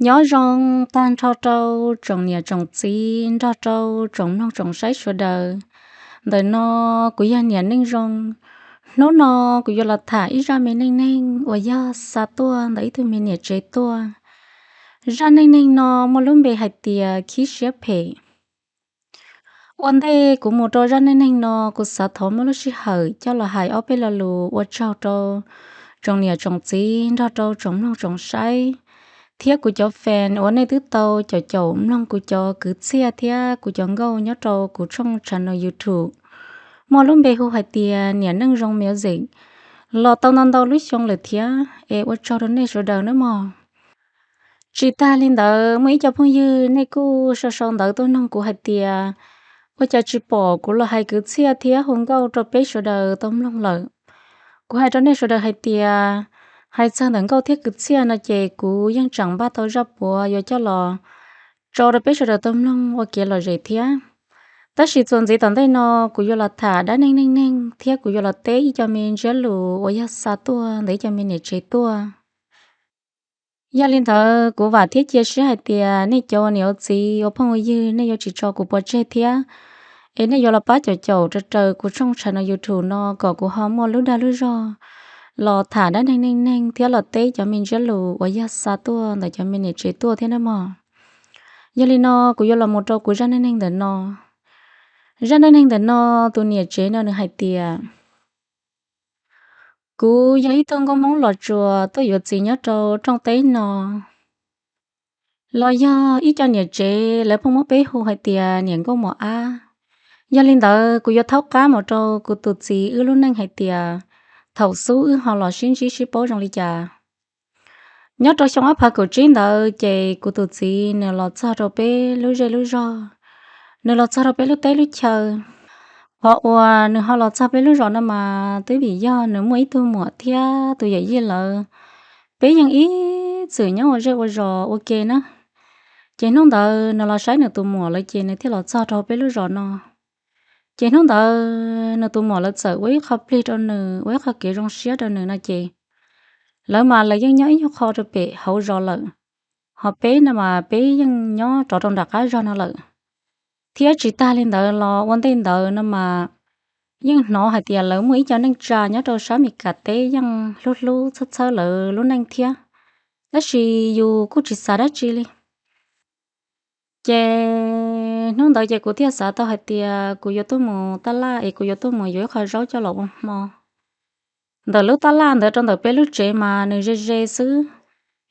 Nyob zoo tag nrho rau tsoom niam tsoom txiv nrog rau tsoom mloog tsoom saib sawv daws. Ntawm no kuv yog Niam Neej Zoo. Hnub no kuv yuav los tham ib zaj me neej neeg uas yog xa tuaj ntawm ib tug me niam tsev tuaj. Zaj neej neeg no muaj lub npe hais tias khib siab phem. Ua ntej kuv mus rau zaj neej neeg no, kuv xav thov muab lub sij hawm coj los hais ob peb lo lus ua tsaug rau tsoom niam tsoom txiv nrog rau tsoom mloog tsoom saib, thiab kuv cov fan uas nej twb tau caum caum mloog kuv cov kwv txhiaj thiab kuv cov nkauj nyob rau kuv tshooj channel YouTube muaj lub npe hu hais tias Niam Neej Zoo Music los tau ntau ntau lub xyoo lawm thiab, es ua tsaug rau nej sawv daws nawb mog. Tsis tag li ntawd, muaj ib co phooj ywg nej kuj sau sau ntawv tuaj noog kuv hais tias, ua cas tsis pom kuv los hais kwv txhiaj thiab hu nkauj rau peb sawv daws tau mloog lawm? Kuv hais rau nej sawv daws hais tias, hais txog ntawm nkauj thiab kwv txhiaj no ces kuv yeej tseem npaj tau zaj puav yuav coj los tso rau peb sawv daws tau mloog ua kev lom zem thiab. Tab sis txuas ntxiv tom ntej no, kuv yuav los tham dab neeg neej neeg thiab kuv yuav los teb ib co me ntsiab lus uas yog xa tuaj ntawm ib co me niam tsev tuaj. Yog li ntawd, kuv vam thiab cia siab hais tias nej cov ua niam ua txiv ua phooj ua ywg nej yuav tsis tso kuv pov tseg thiab, es nej yuav los pab caum caum raws raws kuv tshooj channel YouTube no kom kuv ho muaj lub dag lub zog los tham dab neeg neej neeg thiab los teb cov me ntsiab lus uas yog xa tuaj ntawm cov me niam tsev tuaj thiab nawb mog. Yog li no, kuv yuav los mus rau kuv zaj neej neeg ntawm no. Zaj neej neeg ntawm no, tus niam tsev no nws hais tias, kuv yog ib tug nkauj Hmoob los tsuas tuaj yuav txiv nyob rau rooj teb no, los yog ib co niam tsev lawv pheej muab peb hu hais tias niam nkauj mos ab. Yog li ntawd, kuv yuav thaub qab mus rau kuv tus txiv wb lub neej hais tias, thaum xub wb ho los sib ntsib sib paub zoo li cas. Nyob rau xyoo ob phav kaum tsib ntawd ces kuv tus txiv nws los txog rau peb lub zej lub zog, nws los txog rau peb lub teb lub chaw. Qhov uas nws ho los txog peb lub zos no mas twb vim yog nws muaj ib tug muam thiab tus yawm yij lawv, peb yeej ib txwm nyob ua zej ua zos ua ke na. Ces hnub ntawd nws los saib nws tus muam lawv ces nws thiaj los txog rau peb lub zos no. Ces hnub ntawd nws tus muam lawv txawm ua ib qho plig rau nws, ua ib qho kev zoo siab rau nws no ces, lawv mas lawv yeej nyob ib nyuag qho rau pem hauv zos lawm, ho peb no mas peb yeej nyob rov rau nram qab zos no lawm. Thiab tsis tag li ntawd los ua ntej ntawd no mas yeej hnov hais tias lawv muaj ib co neej tsa nyob rau sab Meskas teb yeej hlub hlub txhawb txhawb lawv lub neej thiab, tab sis yus kuj tsis xav dab tsi li. Ces hnub ntawd ces kuv thiaj xav tau hais tias kuv yuav tuaj mus taj laj es kuv yuav tuaj mus yuav ib qho zaub coj los ua hmo. Ntawm lub taj laj ntawd rau ntawm peb lub tsev mas nws ze ze xwb,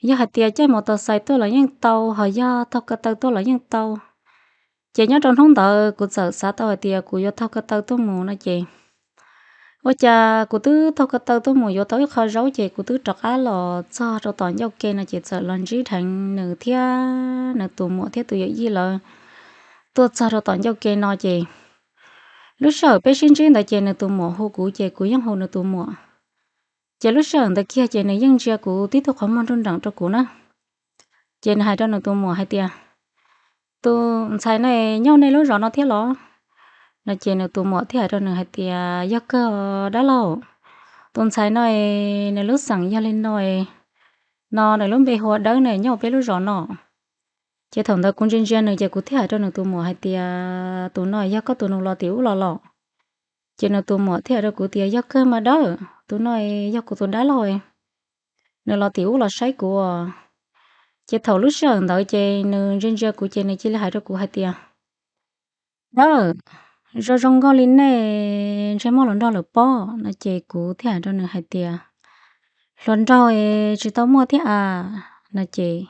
yog hais tias caij mos tos xais tuaj los yeej tau, ho yog taug ko taw tuaj los yeej tau. Ces nyob rau hnub ntawd kuv txawm xav tau hais tias kuv yuav taug ko taw tuaj mus no ces, ua cas kuv twb taug ko taw tuaj mus yuav tau ib qho zaub ces kuv twb rov qab los txog rau tom ncauj ke no ces txawm los ntsib dheev nws thiab nws tus muam thiab tus yawm yij lawv tuaj txog rau tom ncauj ke no ces, lub sij hawm peb sib ntsib ntawd ces nws tus muam hu kuv ces kuv yeej hu nws tus muam. Ces lub sij hawm ntawd kiag ces nws yeej ntsia kuv tib tug qhov muag nruj nreem rau kuv na. Ces nws hais rau nws tus muam hais tias, tus ntxhais no nyob nej lub zos no thiab los? No ces nws tus muam thiaj hais rau nws hais tias, yog kawg dab laug, tus ntxhais no nws lub xeem yog li no, no nws lub npe hu ua Dawb ne, nyob peb lub zos no. Ces thaum ntawd kuv ntsia ntsia nws ces kuv thiaj hais rau nws tus muam hais tias, tus no yog koj tus nus los tim ub los los? Ces nws tus muam thiaj hais rau kuv tias, yog kawg mas Dawb, tus no yog kuv tus dab laug, nws los tim ub los saib kuv. Ces thaum lub sij hawm ntawd ces nws ntsia ntsia kuv ces nws cia li hais rau kuv hais tias, Dawb, zoo zoo nkauj li nej ntshe muaj hluas nraug lawm pob? No ces kuv thiaj hais rau nws hais tias, hluas nraug tsis tau muaj thiab a. No ces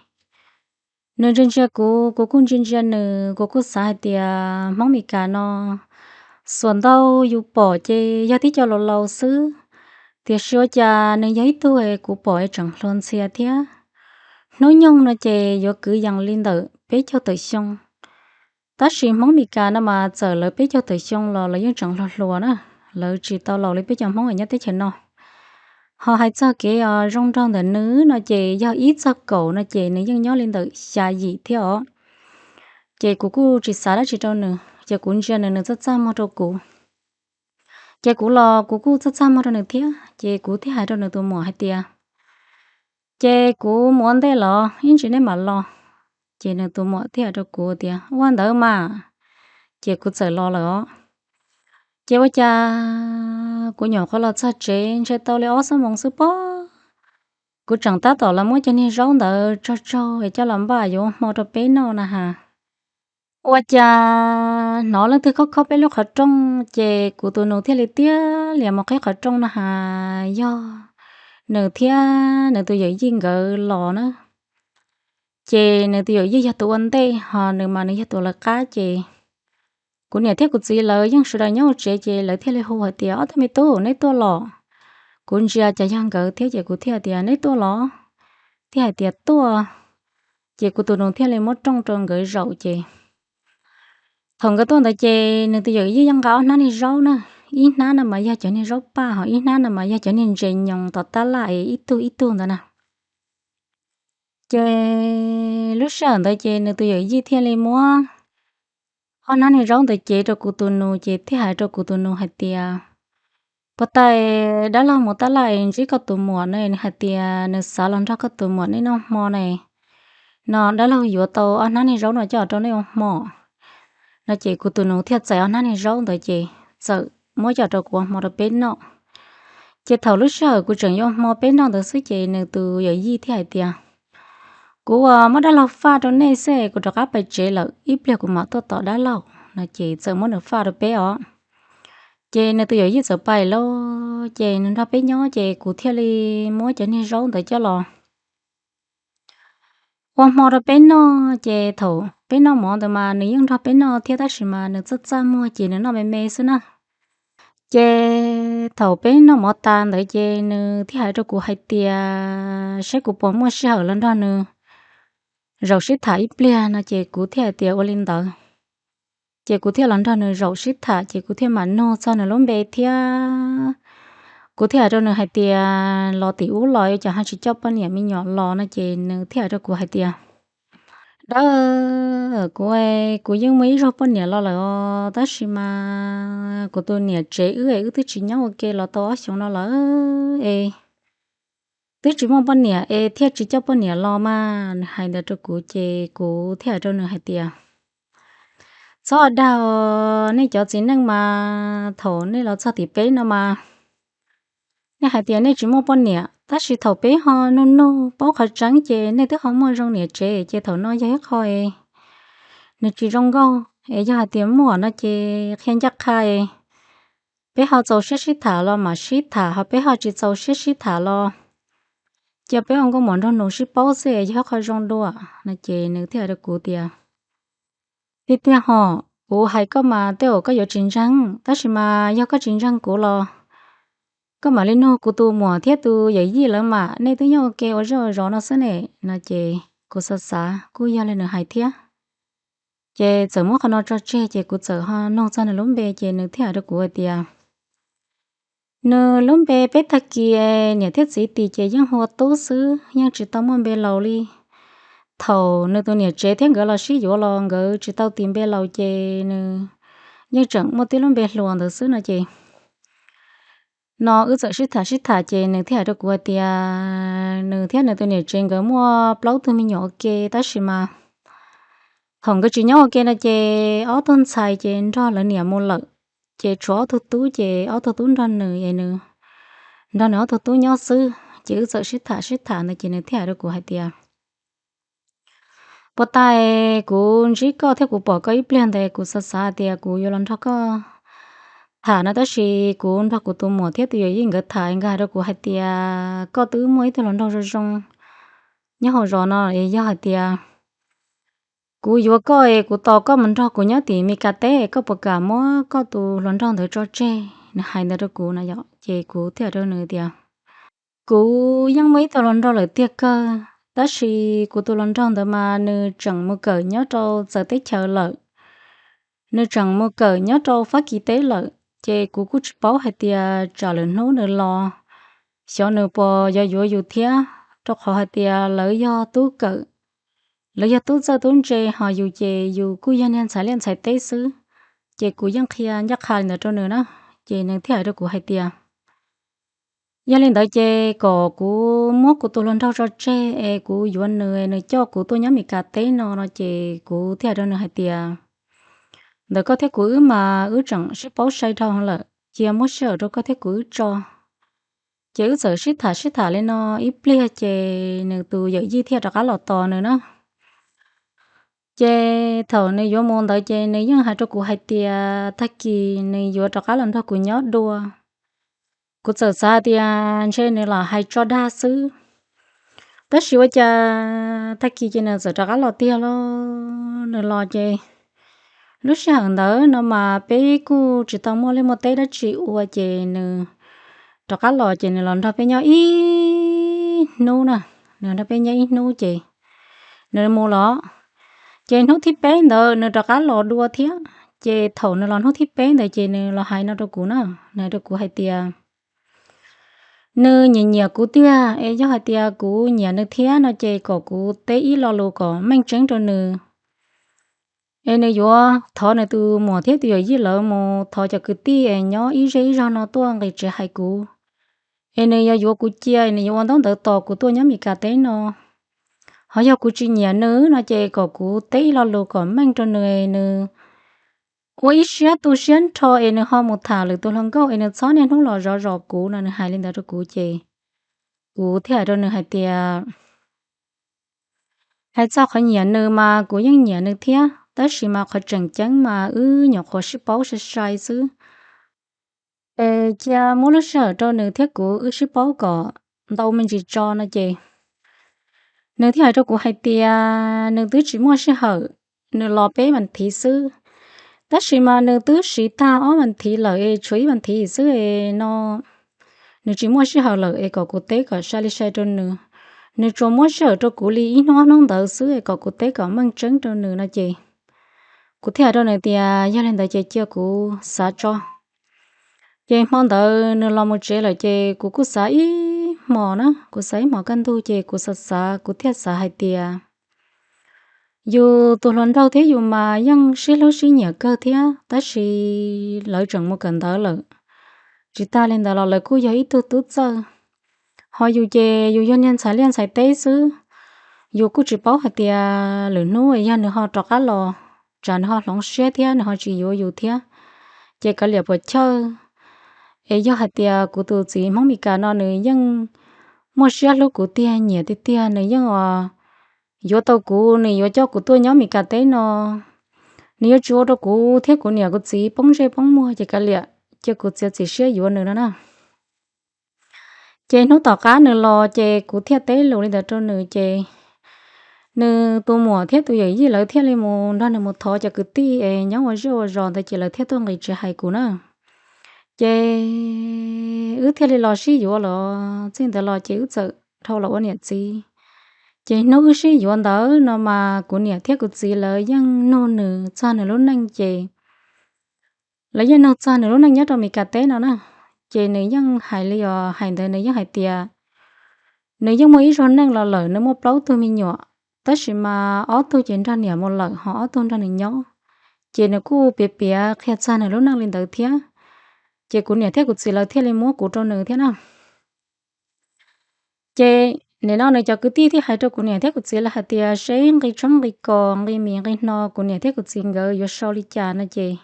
nws ntsia ntsia kuv, kuv kuj ntsia ntsia nws, kuv kuj xav hais tias Hmoob Meskas no xuas ntau yus pom ces yog tib co laus laus xwb, tiam sis ua cas nws yog ib tug kuv pom tseem hluas ntxhias thiab. Hnub nyoog no ces yuav kwv yees li ntawm peb caug tawm xyoo, tab sis Hmoob Meskas no mas txawm lawv peb caug tawm xyoo los lawv yeej tseem hluas hluas na, lawv tsis tau laus li peb cov Hmoob nyob teb chaws no. Ho hais txog kev zoo nraug ntawm nws no ces yog ib txog kaum no ces nws yeej nyob li ntawm xya yim thiab os. Ces kuv kuj tsis xav dab tsi rau nws, ces kuv ntsia nws, nws txaj txaj muag rau kuv. Ces kuv los kuv kuj txaj txaj muag rau nws thiab, ces kuv thiaj hais rau nws tus muam hais tias, Ces kuv mus ua ntej los ib ntsis nej mam los. Ces nws tus muam thiaj hais rau kuv tias, Ua ntawd mas. Ces kuv txawm los lawm os. Ces ua cas kuv nyuam qhuav los txog tsev ntshe tau li ob xuab moos xwb pob, kuv tseem tab tom los muab cov niag zaub ntawd tsaug tsaug es coj los npaj yuav ua hmo rau peb noj na has. Ua cas hnov leej twg khob khob peb lub qhov rooj, ces kuv tus nus thiaj li tiag lias mus qhib qhov rooj no has yog nws thiab nws tus yawm yij nkawd los na. Ces nws tus yawm yij yog tus ua ntej, ho nws mas nws yog tus lawv qab. Ces kuv niam thiab kuv txiv lawv yeej sawv daws nyob hauv tsev, ces lawv thiaj li hu hais tias, Ob tug me tub, neb tuaj los? Kuv ntsia cas yog nkawd thiab, ces kuv thiaj tias, Neb tuaj los? Thiaj hais tias, Tuaj. Ces kuv tus nus thiaj li muab rooj rau nkawd zaum. Ces thaum nkawd tuaj ntawd ces nws tus yawm yij yeej nqa ob hnab niag zaub na, ib hnab no mas yog cov niag zaub paj, ho ib hnab no mas yog cov niag ntses nyoos tom tab laj es ib tug ib tug ntawd na. Ces lub sij hawm ntawd ces nws tus yawm yij thiaj li muab ob hnab niag zaub ntawd cev rau kuv tus nus, ces thiaj hais rau kuv tus nus hais tias, Puas tau dab laug mus tab laj es ntsib koj tus muam ne, nws hais tias nws xav los nrog koj tus muam nej noj hmo ne, no dab laug yuav tau ob hnab niag zaub no coj rau nej ua hmo. No ces kuv tus nus thiaj txais ob hnab niag zaub ntawd ces txawm muab coj rau kuv ua hmo rau peb noj. Ces thaum lub sij hawm kuv tseem yuav ua hmo peb noj ntawd xwb ces nws tus yawm yij thiaj hais tias, Kuv ua muab dab laug faj rau nej xwb, kuv rov qab pais tsev lawm, ib pliag kuv mam tuaj tos dab laug. No ces txawm muab nws faj rau peb os. Ces nws tus yawm yij txawm pais lawm, ces nws nrog peb nyob, ces kuv thiaj li muab cov niag zaub ntawd coj los ua hmo rau peb noj. Ces thaum peb noj mov ntawd mas nws yeej nrog peb noj thiab, tab sis mas nws txaj txaj muag ces nws noj me me xwb na. Ces thaum peb noj mov tas ntawd ces nws thiaj hais rau kuv hais tias, Saib kuv puas muaj sij hawm los nrog nws zaum sib tham ib pliag no, ces kuv thiaj hais tias, Ua li ntawd. Ces kuv thiaj los nrog nws zaum sib tham, ces kuv thiaj mam nug txog nws lub npe thiab. Kuv thiaj hais rau nws hais tias, Los tim ub los ua cas ho tsis coj poj niam me nyuam los? No ces nws thiaj hais rau kuv hais tias, Dawb, kuv, kuv yeej muaj ib zaug poj niam los lawm os, tab sis mas kuv tus niam tsev wb es wb twb tsis nyob ua ke los tau ob xyoos no lawm es twb tsis muaj poj niam es thiaj tsis coj poj niam los mas. Nws hais ntawd rau kuv ces kuv thiaj hais rau nws hais tias, Txhob dag, nej cov txiv neej mas thaum nej los txog tim peb no mas nej hais tias nej tsis muaj poj niam, tab sis thaum peb ho nug nug paub qhov tseeb ces nej twb ho muaj zoo niam tsev, ces thaum no yog ib qho nws tsis zoo nkauj, es yog hais tias muaj no ces qhia ncaj qha, peb ho txaus siab sib tham los mam sib tham, ho peb ho tsis txaus siab sib tham los cia peb ua nkauj muam nraug nus sib paub xwb es yog ib qho zoo dua. No ces nws thiaj hais rau kuv tias, Tiag tiag hos, kuv hais koj mas tej zaum koj yuav tsis ntseeg, tab sis mas yog koj tsis ntseeg kuv los koj mam li nug kuv tus muam thiab tus yawm yij lawv mas, nej twb nyob ua ke ua zej ua zos no xwb ne. No ces kuv xav xav kuj yog li nws hais thiab, ces txawm muab qhov no tso tseg, ces kuv txawm ho nug txog nws lub npe, ces nws thiaj hais rau kuv hais tias, nws lub npe peb tag kis niam thiab txiv tim ces yeej hu ua Tub xwb, yeej tsis tau muaj npe laus li. Thaum nws tus niam tsev thiab nkawd los sib yuav los nkawd tsis tau tis npe laus, ces nws yeej tseem muaj tib lub npe hluas ntawd xwb no ces no wb txawm sib tham sib tham, ces nws thiaj hais rau kuv hais tias nws thiab nws tus niam tsev nkawd muaj plaub tug me nyuam ua ke, tab sis mas thaum nkawd tsis nyob ua ke no ces ob tug ntxhais ces nrog lawv niam mus lawm, ces tshuav ob tug tub, ces ob tug tub nrog nws es nws nrog nws ob tug tub nyob xwb. Ces wb txawm sib tham sib tham ntawd ces nws thiaj hais rau kuv hais tias, Puas tau kuv ntsib koj thiab kuv pom koj ib pliag ntawd kuv xav xav tias kuv yuav los nrog koj tham no, tab sis kuv nrog kuv tus muam thiab tus yawm yij nkawd tham, nkawd hais rau kuv hais tias koj twb muaj ib tug hluas nraug zoo zoo nyob hauv zos no, yog hais tias kuv yuav koj es kuv tos koj mus nrog kuv nyob tim Mis Kas teb, koj puas kam muab koj tus hluas nraug ntawd tso tseg? Nws hais ntawd rau kuv no yom, ces kuv thiaj hais rau nws tias, kuv yeej muaj ib tug hluas nraug lawm tiag kawg, tab sis kuv tus hluas nraug ntawd mas nws tseem mus kawm nyob rau txawv teb chaws lawm, nws tseem mus kawm nyob rau Fab Kis teb lawm, ces kuv kuj tsis paub hais tias tsam lwm hnub nws los xyov nws puas yuav yuav yus thiab, rau qhov hais tias lawv yog tub kawm, lawv yog tub txawj tub ntse, ho yus ces yus kuj yog niag ntxhais liaj ntxhais teb xwb. Ces kuv yeej qhia ncaj qha li ntawd rau nws na, ces nws thiaj hais rau kuv hais tias, Yog li ntawd ces kom kuv muab kuv tus hluas nraug tso tseg es kuv yuav nws, nws coj kuv tuaj nyob Meskas teb no no ces kuv thiaj hais rau nws hais tias, ntawm koj thiab kuv wb mas wb tseem sib paub sai dhau lawm, cia muab sij hawm rau koj thiab kuv wb tso. Ces wb txawm sib tham sib tham li no ib pliag ces nws tus yawm yij thiaj rov qab los tos nws na. Ces thaum nws yuav mus ntawd ces nws yeej hais rau kuv hais tias tag kis nws yuav rov qab los nrog kuv nyob dua. Kuv txawm xav hais tias ntshe nws lam hais tso dag xwb, tab sis ua cas tag kis ces nws txawm rov qab los tiag los. Nws los ces lub sij hawm ntawd no mas peb kuj tsis tau muaj liaj muaj teb dab tsi ua ces nws rov qab los ces nws los nrog peb nyob ib hnub na, nws nrog peb nyob ib hnub ces nws mus los. Ces hnub thib peb ntawd nws rov qab los dua thiab, ces thaum nws los hnub thib peb ntawd ces nws los hais no rau kuv na, nws hais rau kuv hais tias nws nyiam nyiam kuv tiag es yog hais tias kuv nyiam nws thiab no ces kom kuv teb ib lo lus kom meej tseeb rau nws, es nws yuav thov nws tus muam thiab tus yawm yij lawv mus thov cov kwv tij es nyob ib zej ib zog no tuaj nqis tsev hais kuv, es nws yog yuav kuv cia, nws yuav ua ntaub ntawv tos kuv tuaj nyob Meskas teb no. Ho yog kuv tsis nyiam nws no ces kom kuv teb ib lo lus kom meej rau nws, nws ua ib siab tu siab nrho es nws ho mus tham lwm tus hluas nkauj es nws txhob niaj hnub los zov zos kuv no, nws hais li ntawd rau kuv ces kuv thiaj hais rau nws hais tias hais txog qhov nyiam nws mas kuv yeej nyiam nws thiab, tab sis mas qhov tseem ceeb mas wb nyuam qhuav sib paub sai sai xwb. Es cia muab lub sij hawm rau nws thiab kuv wb sib paub kom ntau me ntsis tso no ces nws thiaj hais rau kuv hais tias nws twb tsis muaj sij hawm, nws los peb vas thiv xwb, tab sis mas nws twb siv tag ob vas thiv lawm es tshuav ib vas thiv xwb es no nws tsis muaj sij hawm lawm es kom kuv teb kom sai li sai rau nws. Nws tsuas muab sij hawm rau kuv li ib hnub ob hnub ntawd xwb es kom kuv teb kom meej tseeb rau nws no ces kuv thiaj hais rau nws tias yog li ntawd ces cia kuv xav tso. Ces hmo ntawd nws los mus tsev lawm ces kuv kuj xav ib hmos na, kuv xav ib hmos kaj ntug ces kuv xav xav kuv thiaj xav hais tias yus tus hluas nraug thiab yus mas yeej sib hlub sib nyiam kawg thiab, tab sis lawv tseem mus kawm ntawv lawm. Tsis tag li ntawd los lawv kuj yog ib tug tub txawj, ho yus ces yus yog niag ntxhais liaj ntxhais teb xwb. Yus kuj tsis paub hais tias lwm hnub yog nws ho rov qab los, tsam nws ho hloov siab thiab nws ho tsis yuav yus thiab, ces kav liam puas chawj. Es yog hais tias kuv tus txiv Hmoob Meskas no nws yeej muaj siab hlub kuv tiag, nyiam tiag tiag, nws yeej yuav tau kuv, nws yuav coj kuv tuaj nyob Meskas teb no, nws yuav tsis ua rau kuv thiab kuv niam kuv txiv poob ntsej poob muag ces kav liam, cia kuv txiav txim siab yuav nws no na. Ces hnub tom qab nws los ces kuv thiaj teb lus li ntawd rau nws ces nws tus muam thiab tus yawm yij lawv thiaj li mus nrog nws mus thov cov kwv tij es nyob ua zej ua zos ntawd ces lawv thiaj tuaj nqis tsev hais kuv na. Ces wb thiaj li los sib yuav los txij ntawd los ces wb txawm dhau los ua niam txiv. Ces hnub wb sib yuav ntawd no mas kuv niam thiab kuv txiv lawv yeej nug nws txog nws lub neej ces lawv yeej nug txog nws lub neej nyob rau Meskas teb no na. Ces nws yeej hais li os, hais ntawd nws yeej hais tias nws yeej muaj ib zaug neej los lawm, nws muaj plaub tug me nyuam, tab sis mas ob tug ces nrog niam mus lawm ho ob tug nrog nws nyob. Ces nws kuj piav piav qhia txog nws lub neej li ntawd thiab. Ces kuv niam thiab kuv txiv lawv thiaj li muab kuv rau nws thiab na. Ces nim no nws cov kwv tij thiaj hais rau kuv niam thiab kuv txiv lawv hais tias seb nqi tshoob nqi kos nqi mis nqi hno kuv niam thiab kuv txiv nkawd yuav sau li cas no ces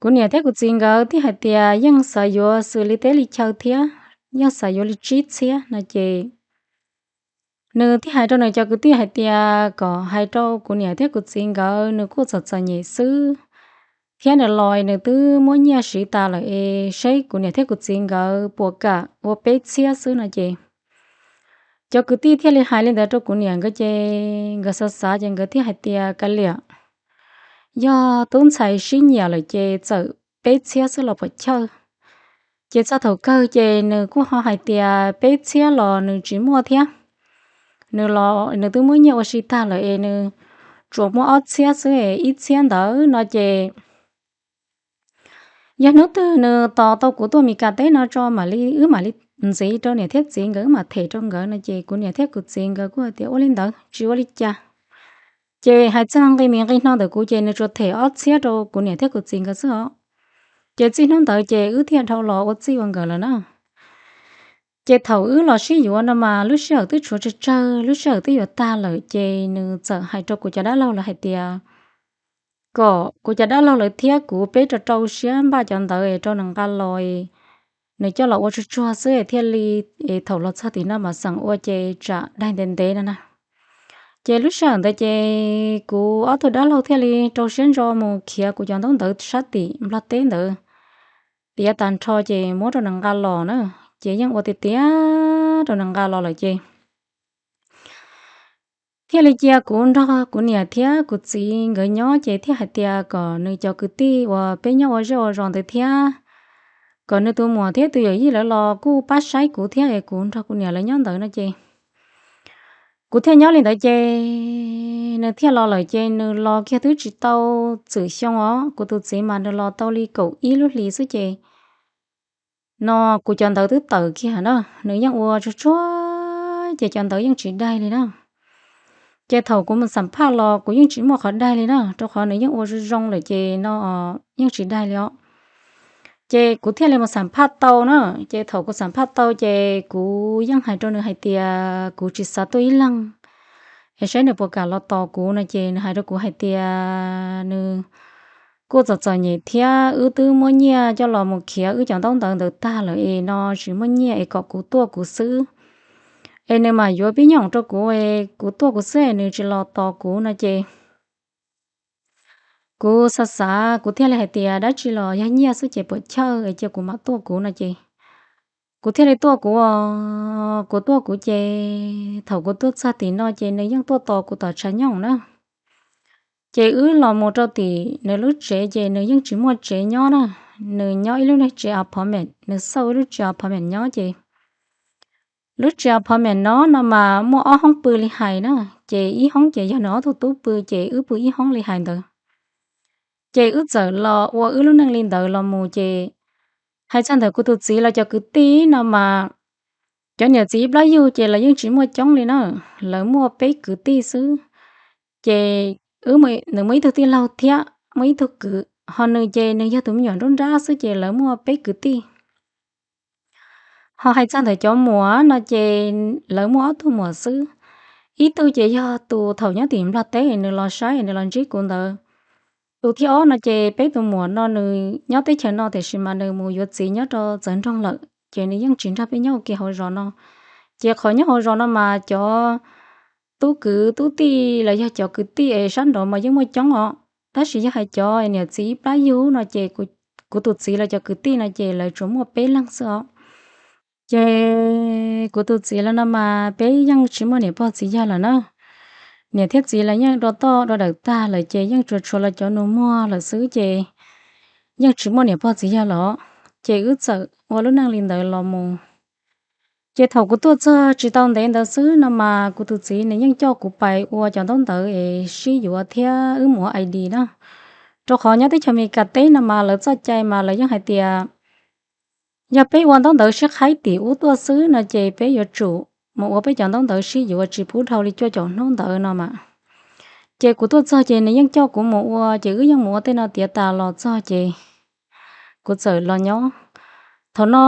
kuv niam thiab kuv txiv nkawd thiaj hais tias yeej xav yuav xws li teb li chaw thiab, yeej xav yuav li tsib txhiab no ces nws thiaj hais rau nws cov kwv tij hais tias kom hais rau kuv niam thiab kuv txiv nkawd, nws kuj txom txom nyem xwb thiab nws los nws twb muab nyiaj siv tas lawm es seb kuv niam thiab kuv txiv nkawd puas kam ua peb txhiab xwb no ces cov kwv tij thiaj li hais li ntawd rau kuv niam nkawd ces nkawd xav xav ces nkawd thiaj hais tias kav liam, yog tub ntxhais sib nyiam lawm ces txawm peb txhiab xwb los puas chawj. Ces txog thaum kawg ces nws kuj ho hais tias peb txhiab los nws tsis muaj thiab, nws los nws twb muab nyiaj ua si tag lawm es nws tsuas muaj ob txhiab xwb es ib txhiab ntawd no ces yog hnub twg nws tos tau kuv tuaj Meskas teb no tso mam li, wb mam li ntxiv rau niam thiab txiv nkawd, wb mam them rau nkawd no ces kuv niam thiab kuv txiv nkawd kuj hais tias ua li ntawd tsis ua li cas. Ces hais txog nqi mis nqi hno ntawm kuv ces nws tsuas them ob txhiab rau kuv niam thiab kuv txiv nkawd xwb os. Ces txij hnub ntawd ces wb thiaj dhau los ua txij ua nkawm lawm na. Ces thaum wb los sib yuav no mas lub sij hawm twb tshuav tsawg tsawg, lub sij hawm twb yuav tag lawm, ces nws txawm hais rau kuv cov dab laug lawv hais tias kom kuv cov dab laug lawv thiab kuv peb rau rau siab npaj cov ntawv rau nws nqa los, nws coj los ua tsuag tsuag xwb thiaj li, es thaum los txog tim no mas xeem ua ces tsam daig ntev ntev no na. Ces lub sij hawm ntawd ces kuv ob tug dab laug thiaj li rau siab ntso mus khiav kuv cov ntaub ntawv sab tim Nplog teb ntawd tiav tag nrho ces muab rau nws nqa los na, ces yeej ua tiag tiag rau nws nqa los lawm ces thiaj li cia kuv nrog kuv niam thiab kuv txiv nkawd nyob, ces thiaj hais tias kom nws cov kwv tij uas peb nyob ua zej ua zos ntawd thiab, kom nws tus muam thiab tus yawm yij lawv los kuj pab saib kuv thiab es kuv nrog kuv niam lawv nyob ntawd no ces kuv thiaj nyob li ntawd ces nws thiaj los lawm ces nws los kiag twb tsis tau txwm xyoo os, kuv tus txiv mas nws los tau li kaum ib lub hlis xwb ces no kuv cov ntawv twb tawm kiag na, nws yeej ua tsuag tsuag ces cov ntawv yeej tsis daig li na. Ces thaum kuv mus xam phaj los kuv yeej tsis muaj qhov daig li na, rau qhov nws yeej ua zoo zoo lawm ces no yeej tsis daig li os. Ces kuv thiaj li mus xam phaj tau na, ces thaum kuv xam phaj tau ces kuv yeej hais rau nws hais tias kuv tsis xav tuaj ib leeg es saib nws puas kam los tos kuv no ces nws hais rau kuv hais tias nws kuj txom txom nyem thiab wb twb muab nyiaj coj los mus khiav wb cov ntaub ntawv ntawd tag lawm es no tsis muaj nyiaj es kom kuv tuaj kuv xwb, es nws mam yuav pib nyob rau kuv es kuv tuaj kuv xwb es nws tsis los tos kuv no ces kuv xav xav kuv thiaj li hais tias dab tsi los yog nyiaj xwb ces puas chawj es cia kuv mam tuaj kuv no ces kuv thiaj li tuaj kuv, kuv tuaj kuv ces thaum kuv tuaj txog tim no ces nws yeej tuaj tos kuv tom tshav nyooj na. Ces wb los mus rau tim nws lub tsev ces nws yeej tsis muaj tsev nyob na, nws nyob ib lub niag tsev apartment, nws xauj ib lub tsev apartment nyob ces lub tsev apartment no no mas muaj ob hoob pw li hais na, ces ib hoob ces yog nws ob tug tub pw ces wb pw ib hoob li hais ntawd. Ces wb txawm los ua wb lub neej li ntawd los mus ces hais txog ntawm kuv tus txiv los cov kwv tij no mas cov niam txiv ib plab yug ces lawv yeej tsis muaj coob li na, lawv muaj peb kwv tij xwb. Ces wb, nws muaj ib tug tij laug thiab muaj ib tug kwv, ho nws ces nws yog tus me nyuam nruab nrab xwb ces lawv muaj peb kwv tij. Ho hais txog ntawm cov muam no ces lawv muaj ob tug muam xwb, ib tug ces yog tus thaum nyob tim Nplog teb nws los saib nws los ntsib kuv ntawd, tus thib ob no ces peb tus muam no nws nyob teb chaws no tiam sis mas nws mus yuav txiv nyob rau txawv nroog lawm ces nws yeej tsis nrog peb nyob ua ke hauv zos no. Ces qhov nyob hauv zos no mas cov tub kwv tub tij los yog cov kwv tij es sab nraud mas yeej muaj coob os, tab sis yog hais cov niam txiv ib plab yug no ces kuv tus txiv los cov kwv tij no ces lawv tsuas muaj peb leeg xwb os. Ces kuv tus txiv los no mas peb yeej tsis muaj niam pog txiv yawg lawm na, niam thiab txiv los yeej dua toj dua dawm tag lawm ces yeej tsuas tshuav los cov nus muag lawm xwb ces yeej tsis muaj niam pog txiv yawg los, ces wb txawm ua lub neej li ntawd los mus. Ces thaum kuv tuaj txog tsis tau ntev ntawd xwb no mas kuv tus txiv nws yeej coj kuv pais ua cov ntaub ntawv es sib yuav thiab wb mus ua I D na, rau qhov nyob teb chaws Amelikas teb no mas lawv txoj cai mas lawv yeej hais tias yog peb ua ntaub ntawv sib qhaib tim ub tuaj xwb no ces peb yuav tsum mus ua peb cov ntaub ntawv sib yuav tsis pub dhau li cuaj caum hnub ntawd no mas. Ces kuv tuaj txog ces nws yeej coj kuv mus ua ces wb yeej mus ua tej no tiav tas los txog ces kuv txawm los nyob. Thaum no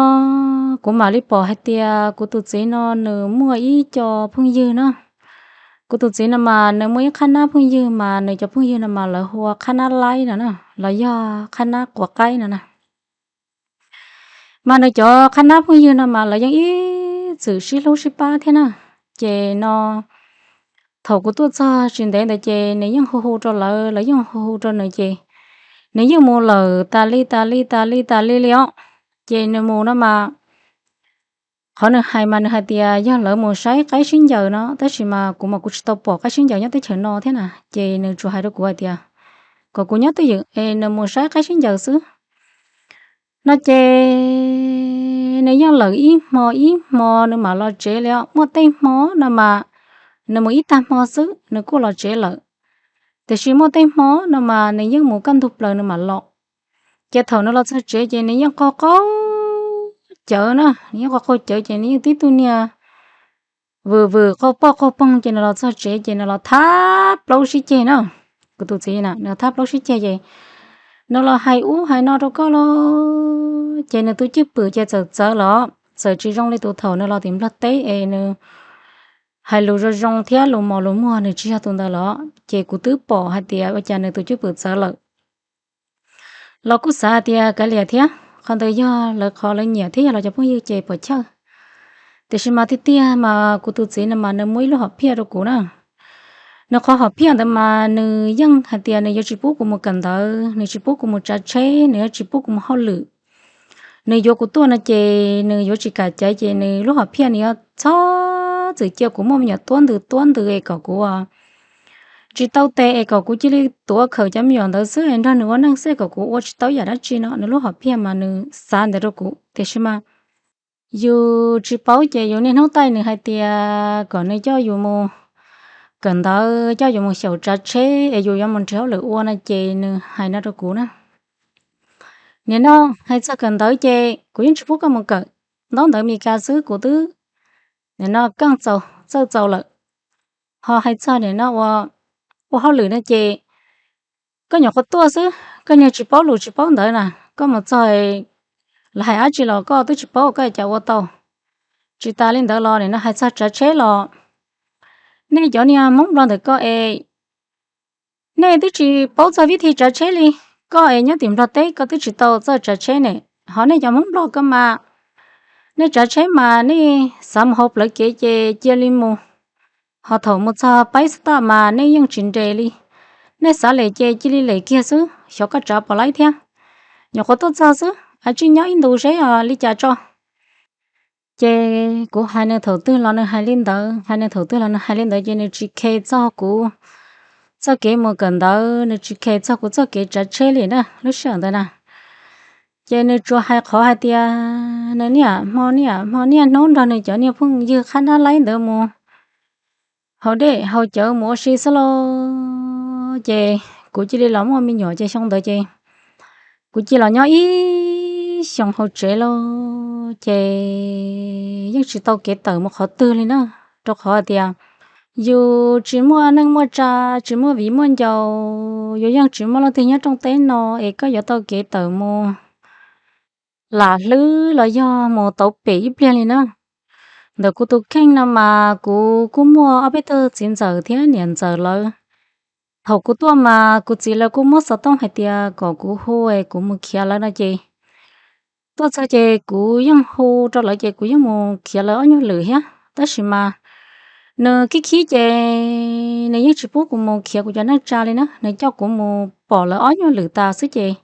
kuv mam li pom hais tias kuv tus txiv no nws muaj ib co phooj ywg na. Kuv tus txiv no mas nws muaj ib qhab nab phooj ywg mas nws cov phooj ywg no mas lawv hu ua qhab nab laib no na, los yog qhab nab quav qaib no na. Mas nws cov qhab nab phooj ywg no mas lawv yeej ib txwm sib hlub sib pab thiab na. Ces no thaum kuv tuaj txog tsis ntev ntawd ces nws yeej hu hu rau lawv, lawv yeej hu hu rau nws ces nws yeej mus lawm tas li tas li tas li tas li li os. Ces nws mus no mas qhov nws hais mas nws hais tias yog lawv mus saib qaib sib ncaws no, tab sis mas kuv mas kuv tsis tau pom qaib sib ncaws nyob teb chaws no thiab na. Ces nws tsuas hais rau kuv hais tias kom kuv nyob twj ywm es nws mus saib qaib sib ncaws xwb no. Ces nws yeej lawm ib hmo ib hmo nws mam los tsev li os. Muaj tej hmo no mas nws mus ib tag hmo xwb nws kuj los tsev lawm, tiam sis muaj tej hmo no mas nws yeej mus kaj ntug plaws nws mam los. Ces thaum nws los txog tsev ces nws yeej qaug qaug cawv na, nws yeej qaug qaug cawv ces nws yeej tib tug niag vwm vwm qaug poj qaug poog ces nws los txog tsev ces nws los thab plaub sib ceg na. Kuv tus txiv na nws thab plaub sib ceg ces nws los hais ub hais no rau koj los ces nws tus cwj pwm ces txawm txawv los txawm tsis zoo li tus thaum nws los tim Nplog teb es nws hais lus zoo zoo thiab lus mos lus muag nws tsis yog tus ntawd los, ces kuv twb pom hais tias ua cas nws tus cwj pwm txawv lawm. Los kuj xav hais tias kav liam thiab, qhov ntawd yog lawv qhov lawv nyiam thiab yog lawv cov phooj ywg ces puas chawj. Tiam sis mas tiag tiag mas kuv tus txiv no mas nws muaj ib lub hom phiaj rau kuv na. Nws qhov hom phiaj ntawd mas nws yeej hais tias nws yuav tsis pub kuv mus kawm ntawv, nws tsis pub kuv mus tsav tsheb, nws yuav tsis pub kuv mus hauj lwm. Nws yuav kuv tuaj no ces nws yuav tsis kam caiv, ces nws lub hom phiaj nws yuav txhob txwm cia kuv muaj me nyuam tuab ntws tuab ntws es kom kuv tsis tau tes es kom kuv cia li tuav khawm cov me nyuam ntawd xwb es nrog nws ua neej xwb kom kuv ua tsis tau yam dab tsi no. Nws lub hom phiaj mas nws xav ntawd rau kuv, tiam sis mas yus tsis paub ces yus niaj hnub taij nws hais tias kom nws coj yus mus kawm ntawv, coj yus mus xyaum tsav tsheb es yus yuav mus nrhiav hauj lwm ua no ces nws hais no rau kuv na. Nim no hais txog kawm ntawv ces kuv yeej tsis pub koj mus kawm, ntaub ntawv Mes Kas xwb kuv twb nim no keej txaus txawj txaus lawm. Ho hais txog nim no ua hauj lwm no ces koj nyuam qhuav tuaj xwb, koj niag tsis paub lus tsis paub ntawv na, koj mus txog lawv hais dab tsi los koj twb tsis paub koj cas ua tau. Tsis tas li ntawd los nim no hais txog tsav tsheb los nej cov niag Hmoob Nplog ntawm koj es nej twb tsis paub txog vib thi tsav tsheb li. Koj es nyob tim Nplog teb koj twb tsis tau txawj tsav tsheb ne, ho nej cov Hmoob Nplog koj mas nej tsav tsheb mas nej xav mus hauv plawv kev ces cia li mus, ho thaum mus txog paib xab taj mas nej yeej tsis nres li. Nej xav lem ces cia li lem kiag xwb, xyov koj tsav puas laib thiab. Nyuam qhuav tuaj txog xwb, a tsij nyob ib ntus seb li cas tso. Ces kuv hais nws thaum twg los nws hais li ntawd, hais nws thaum twg los nws hais li ntawd ces nws tsis khe txog kuv txoj kev mus kawm ntawv, nws tsis khe txog kuv txoj kev tsav tsheb li na lub sij hawm ntawd na. Ces nws tsuas hais qhov hais tias nws niaj hmo niaj hmo niaj hnub nrog nws cov niag phooj ywg qhab nab laib ntawd mus haus dej haus cawv mus ua si xwb lauj. Ces kuv cia li los muaj me nyuam ces xyoo ntawd ces kuv cia li los nyob ib xyoos hauv tsev lauj. Ces yeej tsis tau kev tawm mus qhov twg li na, rau qhov hais tias yus tsis muaj neej muaj tsa, tsis muaj viv muaj ncaus, yus yeej tsis muaj leej twg nyob rooj teb no es koj yuav tau kev tawm mus lam hlwb los yog mus tauv pem ib pliag li na. Ntawm kuv tus kheej no mas kuv kuj muaj ob peb tug txiv ntxawm thiab niam ntxawm lawv. Thaum kuv tuaj mas kuv txiv lawv kuj muab xov tooj hais tias kom kuv hu es kuv mus khiav lawv no ces tuaj txog ces kuv yeej hu rau lawv ces kuv yeej mus khiav lawv ob nyuag lwm thiab. Tab sis mas nws khib khib ces nws yeej tsis pub kuv mus khiav kuv cov neej tsa li na, nws coj kuv mus pom lawv ob nyuag lwm tas xwb ces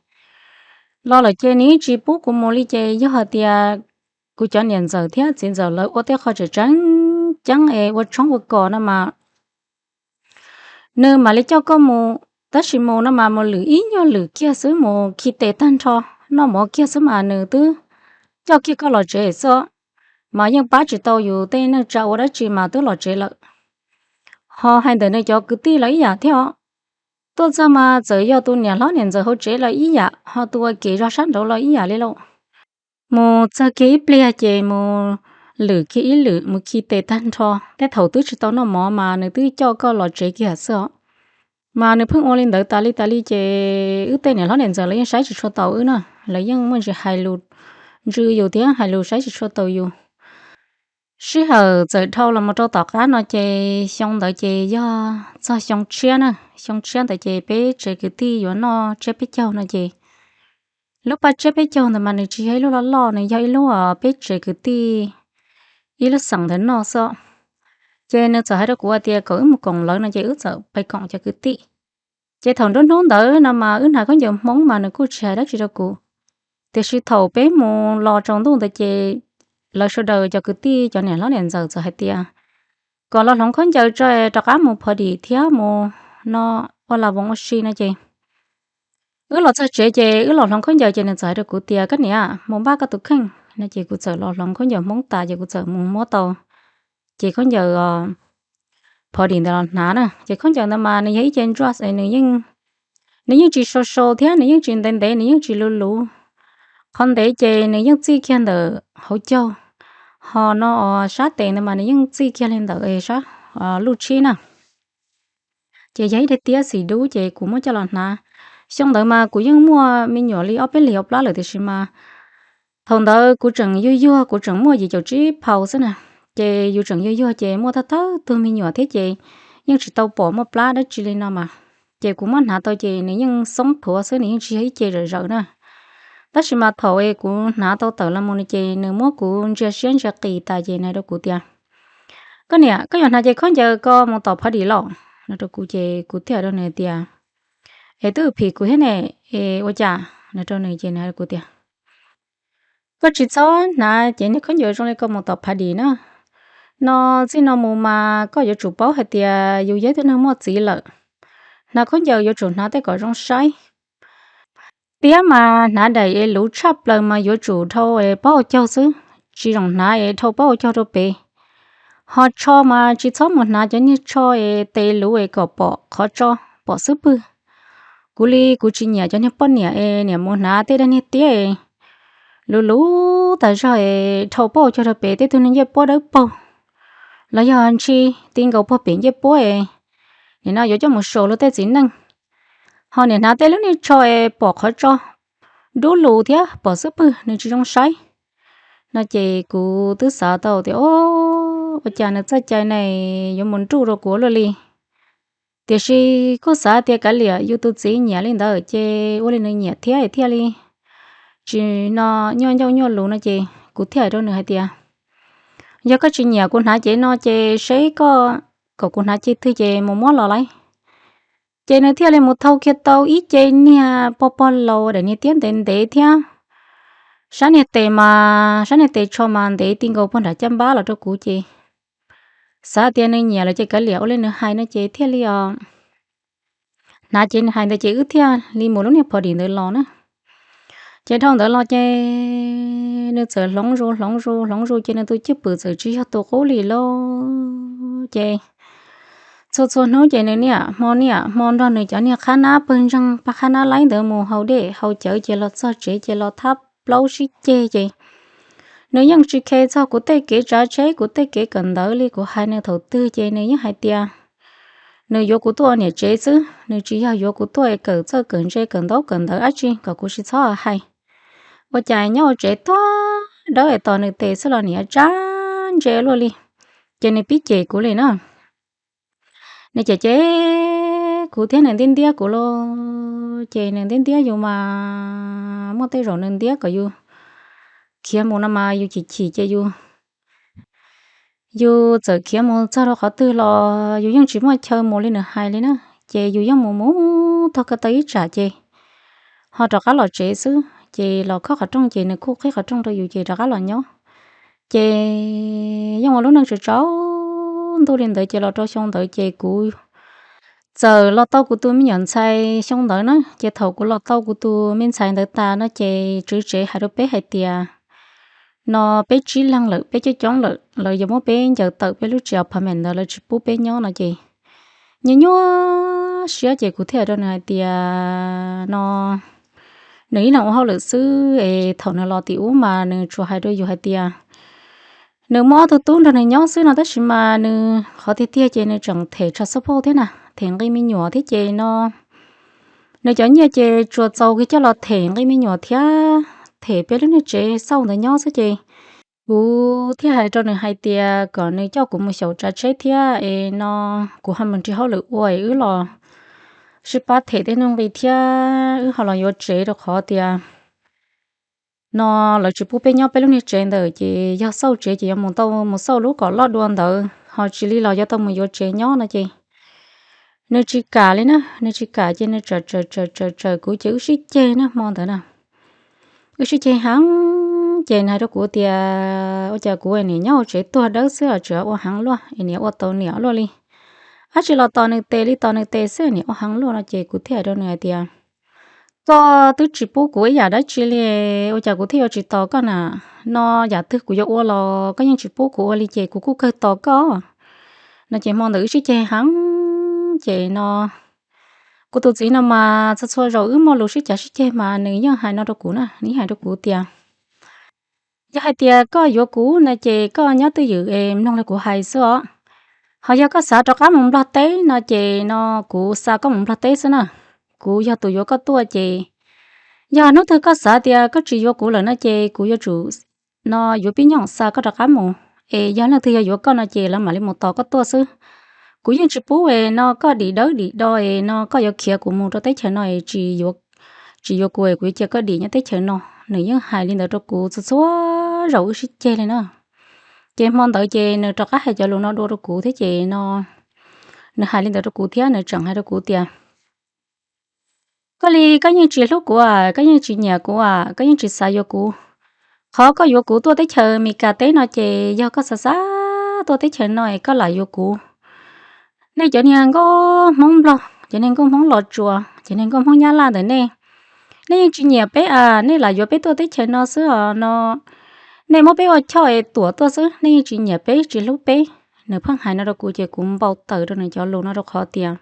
los lawm ces nws yeej tsis pub kuv mus li. Ces yog hais tias kuv cov niam ntxawm thiab txiv ntxawm lawv ua tej qho tseem tseeb ceeb es ua tshoob ua kos no mas nws mam li coj koj mus, tab sis mus no mas mus lwm ib nyuag lwm kiag xwb, mus khi tes tag nrho, noj mov kiag xwb mas nws twb coj kiag koj los tsev xwb, mas yeej pab tsis tau yus tej neej tsa ua dab tsi mas twb los tsev lawm. Ho hais ntawm nws cov kwv tij los ib yam thiab os. Tuaj txog mas txawm yog tus niam hlob niam ntxawm hauv tsev los ib yam, ho tus ua ke zog sab nraud los ib yam li lauj. Mus txog kiag ib pliag ces mus lwm kiag ib lwm, mus khi tes tag nrho. Tej thaum twb tsis tau noj mov mas nws twb coj koj los tsev kiag xwb os. Mas nws pheej ua li ntawd tas li tas li ces wb tej niam hlob niam ntxawm lawv yeej saib tsis tshua taus wb na, lawv yeej muaj ntsis hais lus ntsw yus thiab hais lus saib tsis tshua taus yus. Sij hawm txawm dhau los mus rau tom qab no ces xyoo ntawd ces yog txog xyoo tshiab na, xyoo tshiab ntawd ces peb tsev kwv tij yuav noj tsiab peb caug no ces lub paj tsiab peb caug ntawd mas nws tsis yog ib lub loj loj, nws yog ib lub peb tsev kwv tij ib lub xeem ntawd noj xwb. Ces nws txawm hais rau kuv hais tias kom wb mus koom lawv no ces wb txawm pais koom cov kwv tij. Ces thaum nruab hnub ntawd no mas wb hnav khaub ncaws Hmoob mas nws kuj tsis hais dab tsi rau kuv. Tiam sis thaum peb mus los tsaus ntuj ntawd ces lawv sawv daws cov kwv tij cov niam hlob niam ntxawm txawm hais tias kom los hloov khaub ncaws tso rov qab mus pom dim thiab mus no ua las voos ua si no ces wb los txog tsev ces wb los hloov khaub ncaws ces nws txawm hais rau kuv tias koj niam mus npaj koj tus kheej no ces kuv txawm los hloov khaub ncaws Hmoob tas ces kuv txawm mus muab tau ces khaub ncaws pom dim ntawd los hnav na. Ces khaub ncaws ntawd mas nws yog ib ce ntsuaj es nws yeej tsis sau sau thiab nws yeej tsis ntev ntev, nws yeej tsis luv luv. Qhov ntev ces nws yeej txij kiag ntawm hauv caug, ho no sab tes ntawd mas nws yeej txij kiag li ntawm sab luj tshib na. Ces yog ib daim tiab xim dub ces kuv muab coj los hnav. Xyoo ntawd mas kuv yeej muaj me nyuam li ob peb lig ob plab lawm tiam sis mas Thaum ntawd kuv tseem yuag yuag, kuv tseem muaj yim caum tsib phau xwb na, ces yus tseem yuag yuag ces muaj thawj thawj tug me nyuam thiab ces yeej tsis tau pom muaj plab dab tsi li no mas. Ces kuv muab hnav tau ces nws yeej xoob thuav xwb, nws yeej tsis yog ib ce zawm zawm na. Tab sis mas thaum kuv hnav tau tawm los mus no ces nws muab kuv ntsia siab ntsia qis tas ces nws hais rau kuv tias, Koj niam, koj yuav hnav ces khaub ncaws ko mus tom phav dim los, no rau kuv ces kuv thiaj hais rau nws tias, Es twb phim kuv thiab ne, es ua cas? No rau nws ces nws hais rau kuv tias, Koj tsis txhob hnav ces niag khaub ncaws zoo li ko mus tom phav dim na. No txij no mus mas koj yuav tsum paub hais tias yus yog ib tug neeg muaj txiv lawm, hnav khaub ncaws yuav tsum hnav tej kom zoo saib. Tiab mas hnav daim es luv tshaj plaws mas yuav tsum dhau es pob hau caug xwb, tsis zoo hnav es dhau pob hau caug rau pem. Ho tsho mas tsis txhob mus hnav cov niag tsho es tes luv es kom pom qhov tso, pom xub pwg. Kuv li kuv tsis nyiam cov niag poj niam es niam mus hnav tej dab niag tiab es luv luv tas zog es dhau pob hau caug rau pem tej tug niag ncej puab dawb paug, los yog ntshis ti nkaus puag pem ncej puab es nim no yuav coj mus sau luag tej txiv neej. Ho niam hnav tej lub niag tsho es pom qhov tso, dub lug thiab pom xub pwg, nws tsis zoo saib. No ces kuv twb xav tau tias, O, ua cas nws txoj cai ne yuav mus nruj rau kuv luaj li. Tiam sis kuj xav tias kav liam, yus tus txiv nyiam li ntawd ces ua li nws nyiam thiab thiaj li tsis no nyuaj ncauj nyuaj lus no ces kuv thiaj hais rau nws hais tias, Yog koj tsis nyiam kuv hnav cev no ces seb koj kom kuv hnav cev twg ces mus muab los lauj. Ces nws thiaj li mus thau kiag tau ib ce niag pog pog laus daim niag tiab ntev ntev thiab sab niag tes mas, sab niag tes tsho mas ntev ti nkaus puag nram caj npab los rau kuv ces xav tias nws nyiam lawm ces kav liam, ua li nws hais no ces thiaj li os hnav cev nws hais ntawd ces wb thiaj li mus lub niag phav dim ntawd los na. Ces dhau ntawd los ces nws txawm hloov zus hloov zus hloov zus ces nws tus cwj pwm txawm tsis yog tus qub li lauj. Ces txhua txhua hnub ces nws niaj hmo niaj hmo nrog nws cov niag qhab nab pawg ntseeg, pab qhab nab laib ntawd mus haus dej haus cawv ces los txog tsev ces los thab plaub sib ceg ces nws yeej tsis khe txog kuv tej kev tsav tsheb, kuv tej kev kawm ntawv li. Kuv hais nws thaum twg ces nws yeej hais tias nws yuav kuv tuaj ua niam tsev xwb, nws tsis yog yuav kuv tuaj kawm txawj kawm ntse kawm ntaub kawm ntawv dab tsi kom kuv tsis txhob hais. Ua cas nyob ua tsev tuag dawb es tos nws tes xwb los niam tsab ntse luaj li. Ces nws pib cem kuv li na. Nws cem cem kuv thiab nws ntiab ntiab kuv lauj. Ces nws ntiab ntiab yus mas muaj tej zaum nws ntiab kom yus khiav mus no mas yus chim chim ces yus yus txawm khiav mus txog rau qhov twg los yus yeej tsis muaj chaw mus li nws hais li na. Ces yus yeej mus mus txog ko taw ib tsam ces ho rov qab los tsev xwb. Ces los khob qhov rooj ces nws kuj qhib qhov rooj rau yus ces rov qab los nyob. Ces yeej ua lub neej tsaus tsaus ntuj li ntawd ces los rau xyoo ntawd ces kuv txawm los tau kuv tus me nyuam ntxhais xyoo ntawd na. Ces thaum kuv los tau kuv tus me ntxhais ntawd tas no ces tswv tsev hais rau peb hais tias no peb tsib leeg lawm, peb coob coob lawm, lawv yuav muab peb ncaws tawm peb lub tsev apartment ntawd, lawv tsis pub peb nyob no ces nyuaj nyuaj siab ces kuv thiaj hais rau nws hais tias no nws ib leeg ua hauj lwm xwb es thaum nws los tim ub mas nws tsuas hais rau yus hais tias nws muaj ob tug tub nrog nws nyob xwb no, tab sis mas nws qhov tiag tiag ces nws tseem them child support thiab na, them nqi me nyuam thiab ces no nws cov nyiaj ces tsuas txaus kiag coj los them nqi me nyuam thiab them peb lub niag tsev xauj ntawd nyob xwb. Ces kuv thiaj hais rau nws hais tias kom nws coj kuv mus xyaum tsav tsheb thiab es no kuv ho mus nrhiav hauj lwm ua es wb los sib pab them tej nuj nqi thiab wb ho los yuav tsev, rau qhov tias no lawv tsis pub peb nyob peb lub niag tsev ntawd ces yog xauj tsev ces yuav mus tau mus xauj lub kom loj dua ntawd ho tsis li los yuav tau mus yuav tsev nyob no ces nws tsis kam li na. Nws tsis kam ces nws tsawm tsawm tsawm tsawm tsawm kuv ces wb sib ceg na hmo ntawd na. Wb sib ceg heev ces nws hais rau kuv tias ua cas kuv niam nyob hauv tsev tuag dawb xwb los tseem ua heev luaj es niam ua tau niam luaj li. Dab tsi los tos nws tes li tos nws tes xwb, niam ua heev luaj no ces kuv thiaj hais rau nws hais tias koj twb tsis pub kuv ib yam dab tsi li, ua cas kuv thiaj yuav tsis tos koj na? No yam twg kuv yuav ua los koj yeej tsis pub kuv ua li ces kuv kuj kawg tos koj no. Ces hmo ntawd wb sib ceg heev ces no kuv tus txiv no mas txhua txhua zaus wb muaj lus sib cav sib ceg mas nws yeej hais no rau kuv na, nws yeej hais rau kuv tias yog hais tias koj yuav kuv no ces koj nyob twj ywm es mloog li kuv hais xwb os. Ho yog koj xav rov qab mus Nplog teb no ces no kuv xa koj mus Nplog teb xwb na. Kuv yog tus yuav koj tuaj ces Yog hnub twg koj xav tias koj tsis yuav kuv lawm no ces kuv yuav tsum no yuav pib nyooj xa koj rov qab mus, es yog leej twg yog yuav koj no ces lawv mam li mus tos koj tuaj xwb. Kuv yeej tsis pub es no koj dim dawb dim do es no koj yuav khiav kuv mus rau teb chaws no es tsis yuav kuv es kuv yuav cia koj dim nyob teb chaws no. Nws yeej hais li ntawd rau kuv txhua txhua zaus wb sib ceg li na. Ces hmo ntawd ces nws rov qab hais cov lus no dua rau kuv thiab ces no nws hais li ntawd rau kuv thiab nws tseem hais rau kuv tias, koj li koj yeej tsis hlub kuv, koj yeej tsis nyiam kuv, koj yeej tsis xav yuav kuv. Qhov koj yuav kuv tuaj teb chaws Meskas teb no ces yog koj xav xav tuaj teb chaws no es koj lam yuav kuv. Nej cov niag nkauj Hmoob Nplog, cov niag nkauj Hmoob Los Tsuas, cov niag nkauj Hmoob Nyab Laj ntawm nej, nej yeej tsis nyiam peb a, nej lam yuav peb tuaj teb chaws no xwb os no. Nej muab peb ua choj es tuam tuaj xwb, nej yeej tsis nyiam peb tsis hlub peb. Nws pheej hais no rau kuv ces kuv npau taws rau nws cov lus no rau qhov tias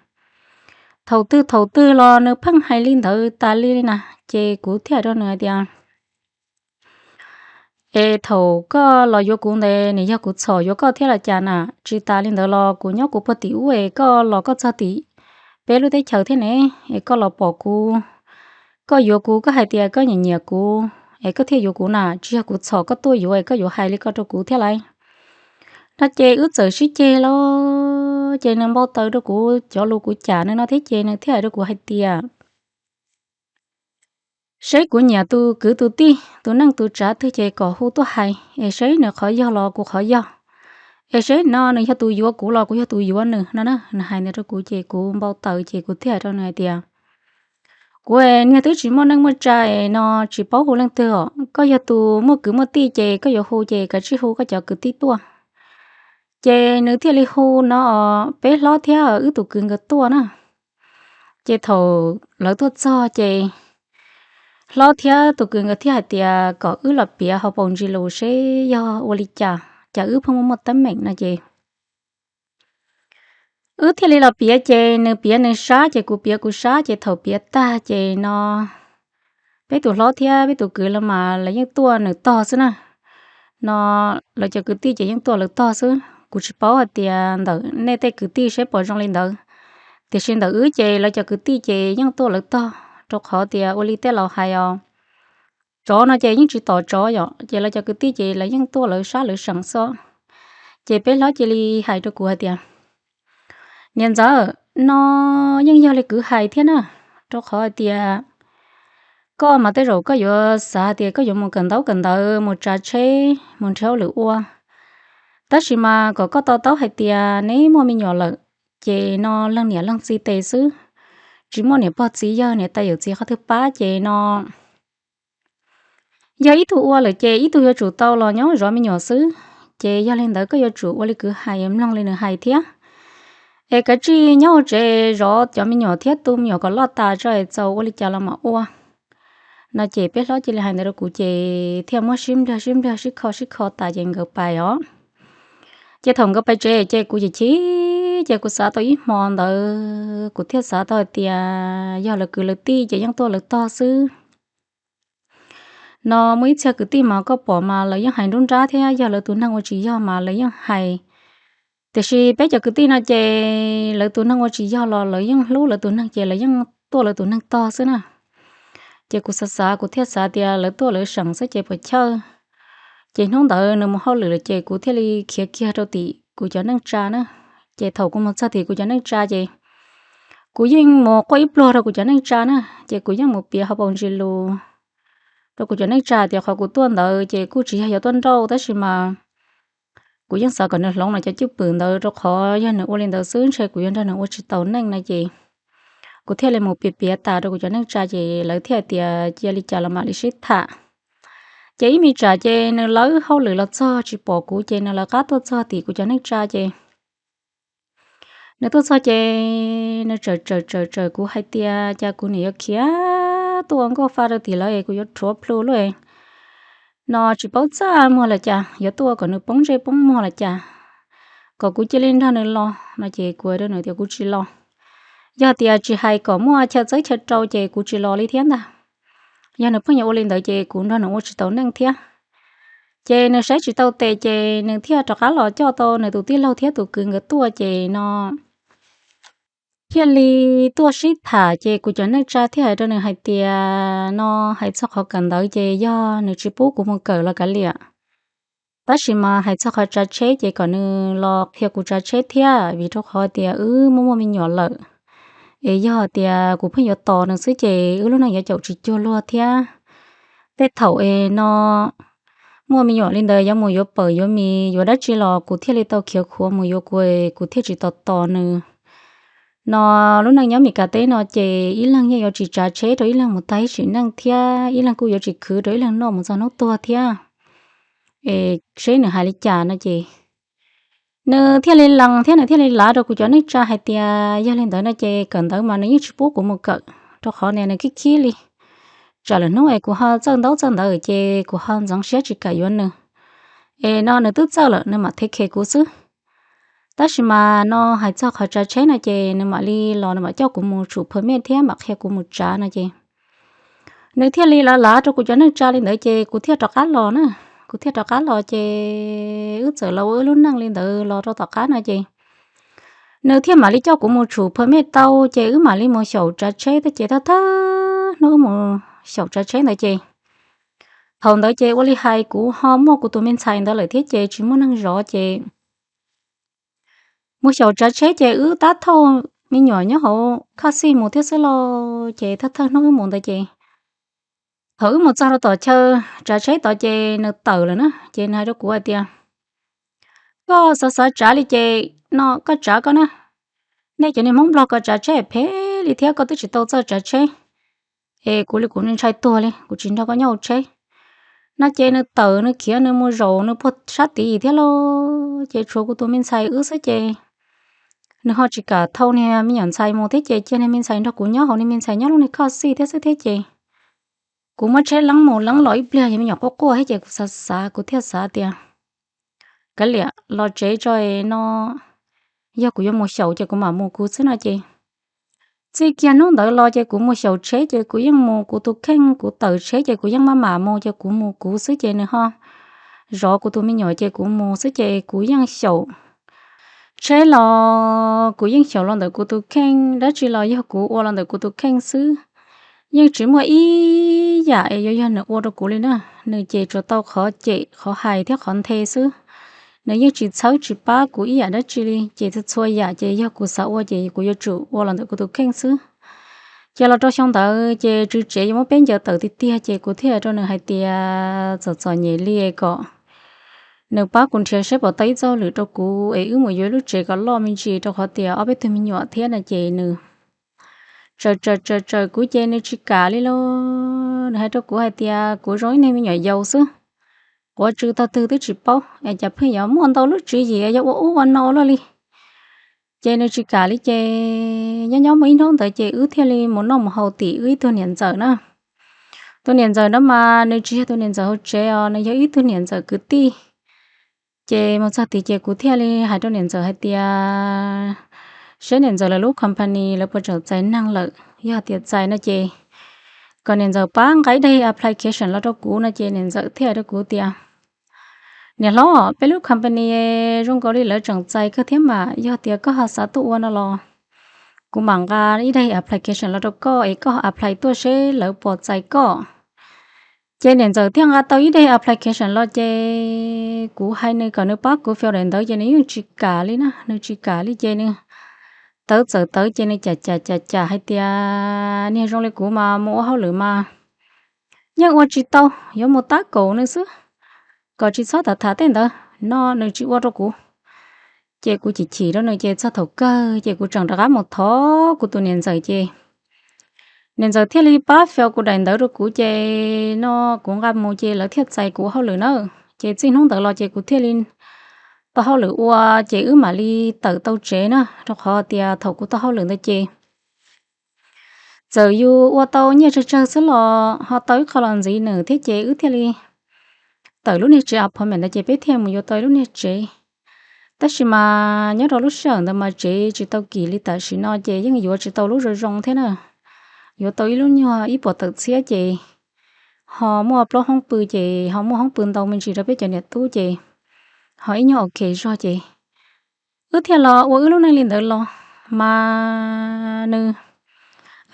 thaum twg thaum twg los nws pheej hais li ntawd tas li li na, ces kuv thiaj hais rau nws hais tias, es thaum koj los yuav kuv ntawd nws yog kuv txhom yuav koj thiab los cas na? Tsis tas li ntawd los kuv nyob kuv puag tim ub es koj los koj txog tim peb lub teb chaws thiab ne, es koj los pom kuv, koj yuav kuv koj hais tias koj nyiam nyiam kuv es koj thiaj yuav kuv na, tsis yog kuv txhom koj tuaj yuav es koj yuav hais li ko rau kuv thiab lauj. No ces wb txawm sib ceg lawm ces nws npau taws rau kuv cov lus kuv cam nws no thiab ces nws thiaj hais rau kuv hais tias, seb kuv nyiam tus kwv tus tij tus neej tus tsav twg ces kom hu tuaj hais es seb nws qhov yog los kuv qhov yog, es seb no nws yog tus yuav kuv los kuv yog tus yuav nws no na. Nws hais ntawd rau kuv ces kuv npau taws ces kuv thiaj hais rau nws hais tias, kuv niag twb tsis muaj neej muaj tsa es no tsis paub hu leej twg os, koj yog tus muaj kwv muaj tij ces koj yuav hu ces kav tsij hu koj cov kwv tij tuaj. Ces nws thiaj li hu no peb hlob thiab wb tus kwv nkawd tuaj na. Ces thaum lawv tuaj txog ces hlob thiab tus kwv nkawd thiaj hais tias kom wb los piav hauv paus ntsis lus seb yog ua li cas, cas wb pheej muaj muaj teeb meem no ces wb thiaj li los piav ces nws piav nws sab ces kuv piav kuv sab ces thaum piav tag ces no peb tus hlob thiab peb tus kwv los mas lawv yeej tuaj nws tog xwb na. No lawv cov kwv tij ces yeej tuaj lawv tog xwb, kuv tsis paub hais tias ntawm nej tej kwv tij seb puas zoo li ntawd, tiam sis ntawm wb ces lawv cov kwv tij ces yeej tuaj lawv tog rau qhov tias ua li tej laus hais os, tsov no ces yeej tsis tom tsov yom, ces lawv cov kwv tij ces lawv yeej tuaj lawv sab lawv seem xwb. Ces peb hlob cia li hais rau kuv hais tias, niam ntxawm, no yeej yog li kwv hais thiab na, rau qhov hais tias koj mas tej zaum koj yuav xav hais tias koj yuav mus kawm ntaub kawm ntawv mus tsav tsheb mus nrhiav hauj lwm ua, tab sis mas kom koj to taub hais tias neb muaj me nyuam lawm ces no leej niam leej txiv tes xwb, tsis muaj niam pog txiv yawg niam tais yawm txiv qhov twg pab ces no yog ib tug ua lawm ces ib tug yuav tsum tau los nyob zov me nyuam xwb. Ces yog li ntawd koj yuav tsum ua li kwv hais mloog li nws hais thiab, es kav tsij nyob hauv tsev zov cov me nyuam thiab tu me nyuam kom loj tas tso es txaus ua li cas los mam ua. No ces peb hlob cia li hais ntawd rau kuv ces thiaj muab sib npliag sib npliag sib kho sib kho tas ces nkawd pais os. Ces thaum nkawd pais tsev ces kuv chim chim, ces kuv xav tau ib hmo ntawd kuv thiaj xav tau hais tias yog lawv kwv lawv tij ces yeej tuaj lawv tog xwb. No muaj ib txhia kwv tij mas koj pom mas lawv yeej hais nruab nrab thiab yog lawv tus neeg ua tsis yog mas lawv yeej hais. Tiam sis peb cov kwv tij no ces lawv tus neeg ua tsis yog los lawv yeej hlub lawv tus neeg ces lawv yeej tuaj lawv tus neeg tog xwb na. Ces kuv xav xav kuv thiaj xav tias lawv tuaj lawv seem xwb ces puas chawj. Ces hnub ntawd nws mus hauj lwm lawm ces kuv thiaj li khiav kiag rau tim kuv cov neej tsa na. Ces thaum kuv mus txog tim kuv cov neej tsa ces kuv yeej mus quaj ib pluag rau kuv cov neej tsa na, ces kuv yeej mus piav hauv paus ntsis lus rau kuv cov neej tsa tias qhov kuv tuaj ntawd ces kuj tsis yog yuav tuaj nrauj tab sis mas kuv yeej xav kom nws hloov no cov cwj pwm ntawd rau qhov yog nws ua li ntawd xwb ntshe kuv yuav nrog nws ua tsis tau neej no ces kuv thiaj li mus piav piav tas rau kuv cov neej tsa ces lawv thiaj tias cia li cas los mam li sib tham. Ces ib me tsam ces nws lawb hauj lwm los txog tsis pom kuv ces nws lawv qab tuaj txog tim kuv cov neej tsa ces nws tuaj txog ces nws tsawm tsawm tsawm tsawm kuv hais tias cas kuv niam yuav khiav tuaj ua nkauj fa rau tim lawv es kuv yuav rhuav plhu lub no tsis paub txaj muag los cas, yuav tuaj kom nws poob ntsej poob muag los cas, kom kuv cia li nrog nws los no ces kuv hais rau nws tias kuv tsis los. Yog tias tsis hais kom muaj chaw txawb chaw rau ces kuv tsis los li thiab ntag. Yog nws pheej yuav ua li ntawd ces kuv nrog nws ua tsis tau neej thiab. Ces nws saib tsis tau tes ces nws thiaj rov qab los coj tau nws tus tij laug thiab tus kwv nkawd tuaj ces no thiaj li tuaj sib tham ces kuv cov neej tsa thiaj hais rau nws hais tias no, hais txog qhov kawm ntawv ces yog nws tsis pub kuv mus kawm los kav liam, tab sis mas hais txog qhov tsav tsheb ces kom nws los qhia kuv tsav tsheb thiab, vim rau qhov tias wb muaj muaj me nyuam lawm, es yog tias kuv pheej yuav tos nws xwb ces wb lub neej yuav caum tsis cuag luag thiab. Tej thaum es no muaj me nyuam li ntawd yuav mus yuav pawm yuav mis yuav dab tsi los kuv thiaj li tau khiav khuav mus yuav kuv, kuv thiaj tsis tos tos nws. No lub neej nyob Meskas teb no ces ib leeg yeej yuav tsis tsav tsheb rau ib leeg mus tag ib sim neej thiab ib leeg kuj yuav tsis khwv rau ib leeg noj mus txog hnub tuag thiab, es seb nws hais li cas no ces nws thiaj li lees thiab nws thiaj li lav rau kuv cov neej tsa hais tias yog li ntawd no ces kawm ntawv mas nws yeej tsis pub kuv mus kawm, rau qhov niag nws khib khib li. Tsam lwm hnub es kuv ho txawj ntaub txawj ntawv ces kuv ho ntxeev siab tsis kam yuav nws, es no nws twb txawj lawm nws mam thev khes kuv xwb. Tab sis mas no hais txog qhov tsav tsheb no ces nws mam li los nws mam coj kuv mus tshum pha mej thiab mam qhia kuv mus tsav no ces nws thiaj li lav lav rau kuv cov neej tsa li ntawd ces kuv thiaj rov qab los na. Kuv thiaj rov qab los ces wb txawm los ua wb lub neej li ntawd los rau tom qab no ces nws thiaj mam li coj kuv mus tshum pha mej tau ces wb mam li mus xyaum tsav tsheb thiab ces thawj thawj hnub wb mus xyaum tsav tsheb ntawd ces thaum ntawd ces ua li hais kuv ho muaj kuv tus me ntxhais ntawd lawm thiab ces tsis muaj neeg zov ces mus xyaum tsav tsheb ces wb tab thauj me nyuam nyob hauv khaj xij mus thiab xwb los ces thawj thawj hnub wb mus ntawd ces thaum wb mus txog rau tom chaw tsav tsheb tod ces nws tawm lawm na ces nws hais rau kuv hais tias koj xav xav tsav li ces no koj tsav koj na, nej cov niag Hmoob Nplog ko tsav tsheb phem li thiab koj twb tsis tau txawj tsav tsheb, es kuv li kuv ntshai tuag li kuv tsis nrog koj nyob hauv tsheb no ces nws tawm nws khiav nws mus zaum nws puag sab tid thiab lauj ces tshuav kuv tus me ntxhais wb xwb ces nws ho tsis kam thauj niag me nyuam ntxhais mus thiab ces cia niag me ntxhais nrog kuv nyob hauv niag me ntxhais nyob lub niag khaj xij thiab xwb thiab ces kuv muab tsheb leeb mus leeb los ib pliag yog me nyuam quaj quaj thiab ces kuv xav xav kuv thiaj xav tias kav liam los tsev tso no, yog kuv yuav mus xyaum ces kuv mam mus kuv xwb no ces txij kiag hnub ntawd los ces kuv mus xyaum tsheb ces kuv yeej mus kuv tus kheej, kuv tawm tsheb ces kuv yeej maj mam mus ces kuv mus kuv xwb ces nws ho zov kuv tus me nyuam ces kuv mus xwb ces kuv yeej xyaum tsheb los kuv yeej xyaum los ntawm kuv tus kheej, dab tsi los yog kuv ua los ntawm kuv tus kheej xwb. Yeej tsis muaj ib yam es yuav yog nws ua rau kuv li na. Nws ces tsuas tau qhov cem qhov hais thiab qhov nthe xwb. Nws yeej tsis txhawb tsis pab kuv ib yam dab tsi li ces txhua txhua yam ces yog kuv xav ua ces kuv yuav tsum ua los ntawm kuv tus kheej xwb. Ces los rau xyoo ntawd ces tswv tsev yuav muab peb ncaws tawm tiag tiag ces kuv thiaj rau nws hais tias txom txom nyem li kom nws pab kuv nrhiav saib puas tau ib txoj hauj lwm rau kuv es wb mus yuav lub tsev kom loj me ntsis rau qhov tias ob peb tug me nyuam thiab no ces nws tsaws tsaws tsaws tsaws kuv ces nws tsis kam li lauj. Nws hais rau kuv hais tias kuv zoo ib niag me nyuam yaus xwb, quav tsw tog twg twb tsis paub es cas pheej yuav muaj ntau lub tswv yim yuav ua ub ua no luaj li. Ces nws tsis kam li ces nyob nyob muaj ib hnub ntawd ces wb thiaj li mus noj mus haus tim wb ib tug niam ntxawm na. Tus niam ntxawm no mas nws tsis yog tus niam ntxawm hauv tsev os, nws yog ib tug niam ntxawm kwv tij. Ces mus txog tid ces kuv thiaj li hais rau niam ntxawm hais tias seb niam ntxawm lawv lub company lawv puas tseem txais neeg lawm, yog tias txais no ces kom niam ntxawm pab nqa ib daim application los rau kuv no ces niam ntxawm thiaj hais rau kuv tias niam hlob, peb lub company zoo nkaus li lawv tseem txais kawg thiab mas yog tias koj ho xav tuaj ua no los kuv mam nqa ib daim application los rau koj es koj apply tuaj seb lawv puas txais koj. Ces niam ntxawm thiaj nqa tau ib daim application los ces kuv hais nws kom nws pab kuv fill daim ntawv ces nws yeej tsis kam li na, nws tsis kam li ces nws tawv txawm tawv ces nws cam cam cam cam hais tias niag zoo li kuv mas mus ua hauj lwm mas yeej ua tsis tau, yuav mus tab kaum nws xwb, kom tsis txhob tham tham tej ntawd no nws tsis ua rau kuv. Ces kuv chim chim rau nws ces txog thaum kawg ces kuv tseem rov qab mus thov kuv tus niam ntxawm ces niam ntxawm thiaj li pab fill kuv daim ntawv rau kuv ces no kuv nqa mus ces lawv thiaj txais kuv ua hauj lwm na. Ces txij hnub ntawd los ces kuv thiaj li tau hauj lwm ua ces wb mam li tawm tau tsev na, rau qhov tias thaum kuv tau hauj lwm ntawd ces txawm yus ua tau nyiaj tsawg tsawg xwb los ho tau ib qho los ntxiv nws thiab ces wb thiaj li tawm lub niag tsev apartment ntawd ces peb thiaj mus yuav tau ib lub niag tsev. Tab sis mas nyob rau lub sij hawm ntawd mas tsev tsis tau kim li tam sim no ces yeej yuav tsis tau lub zoo zoo thiab na. Yuav tau ib lub nyuag ib puas tawm txhiab ces ho muaj plaub hoob pw ces ho muaj hoob pw ntau me ntsis rau peb cov niam tub ces ho ib nyuag ok zog ces wb thiaj los ua wb lub neej li ntawd los. mas nws,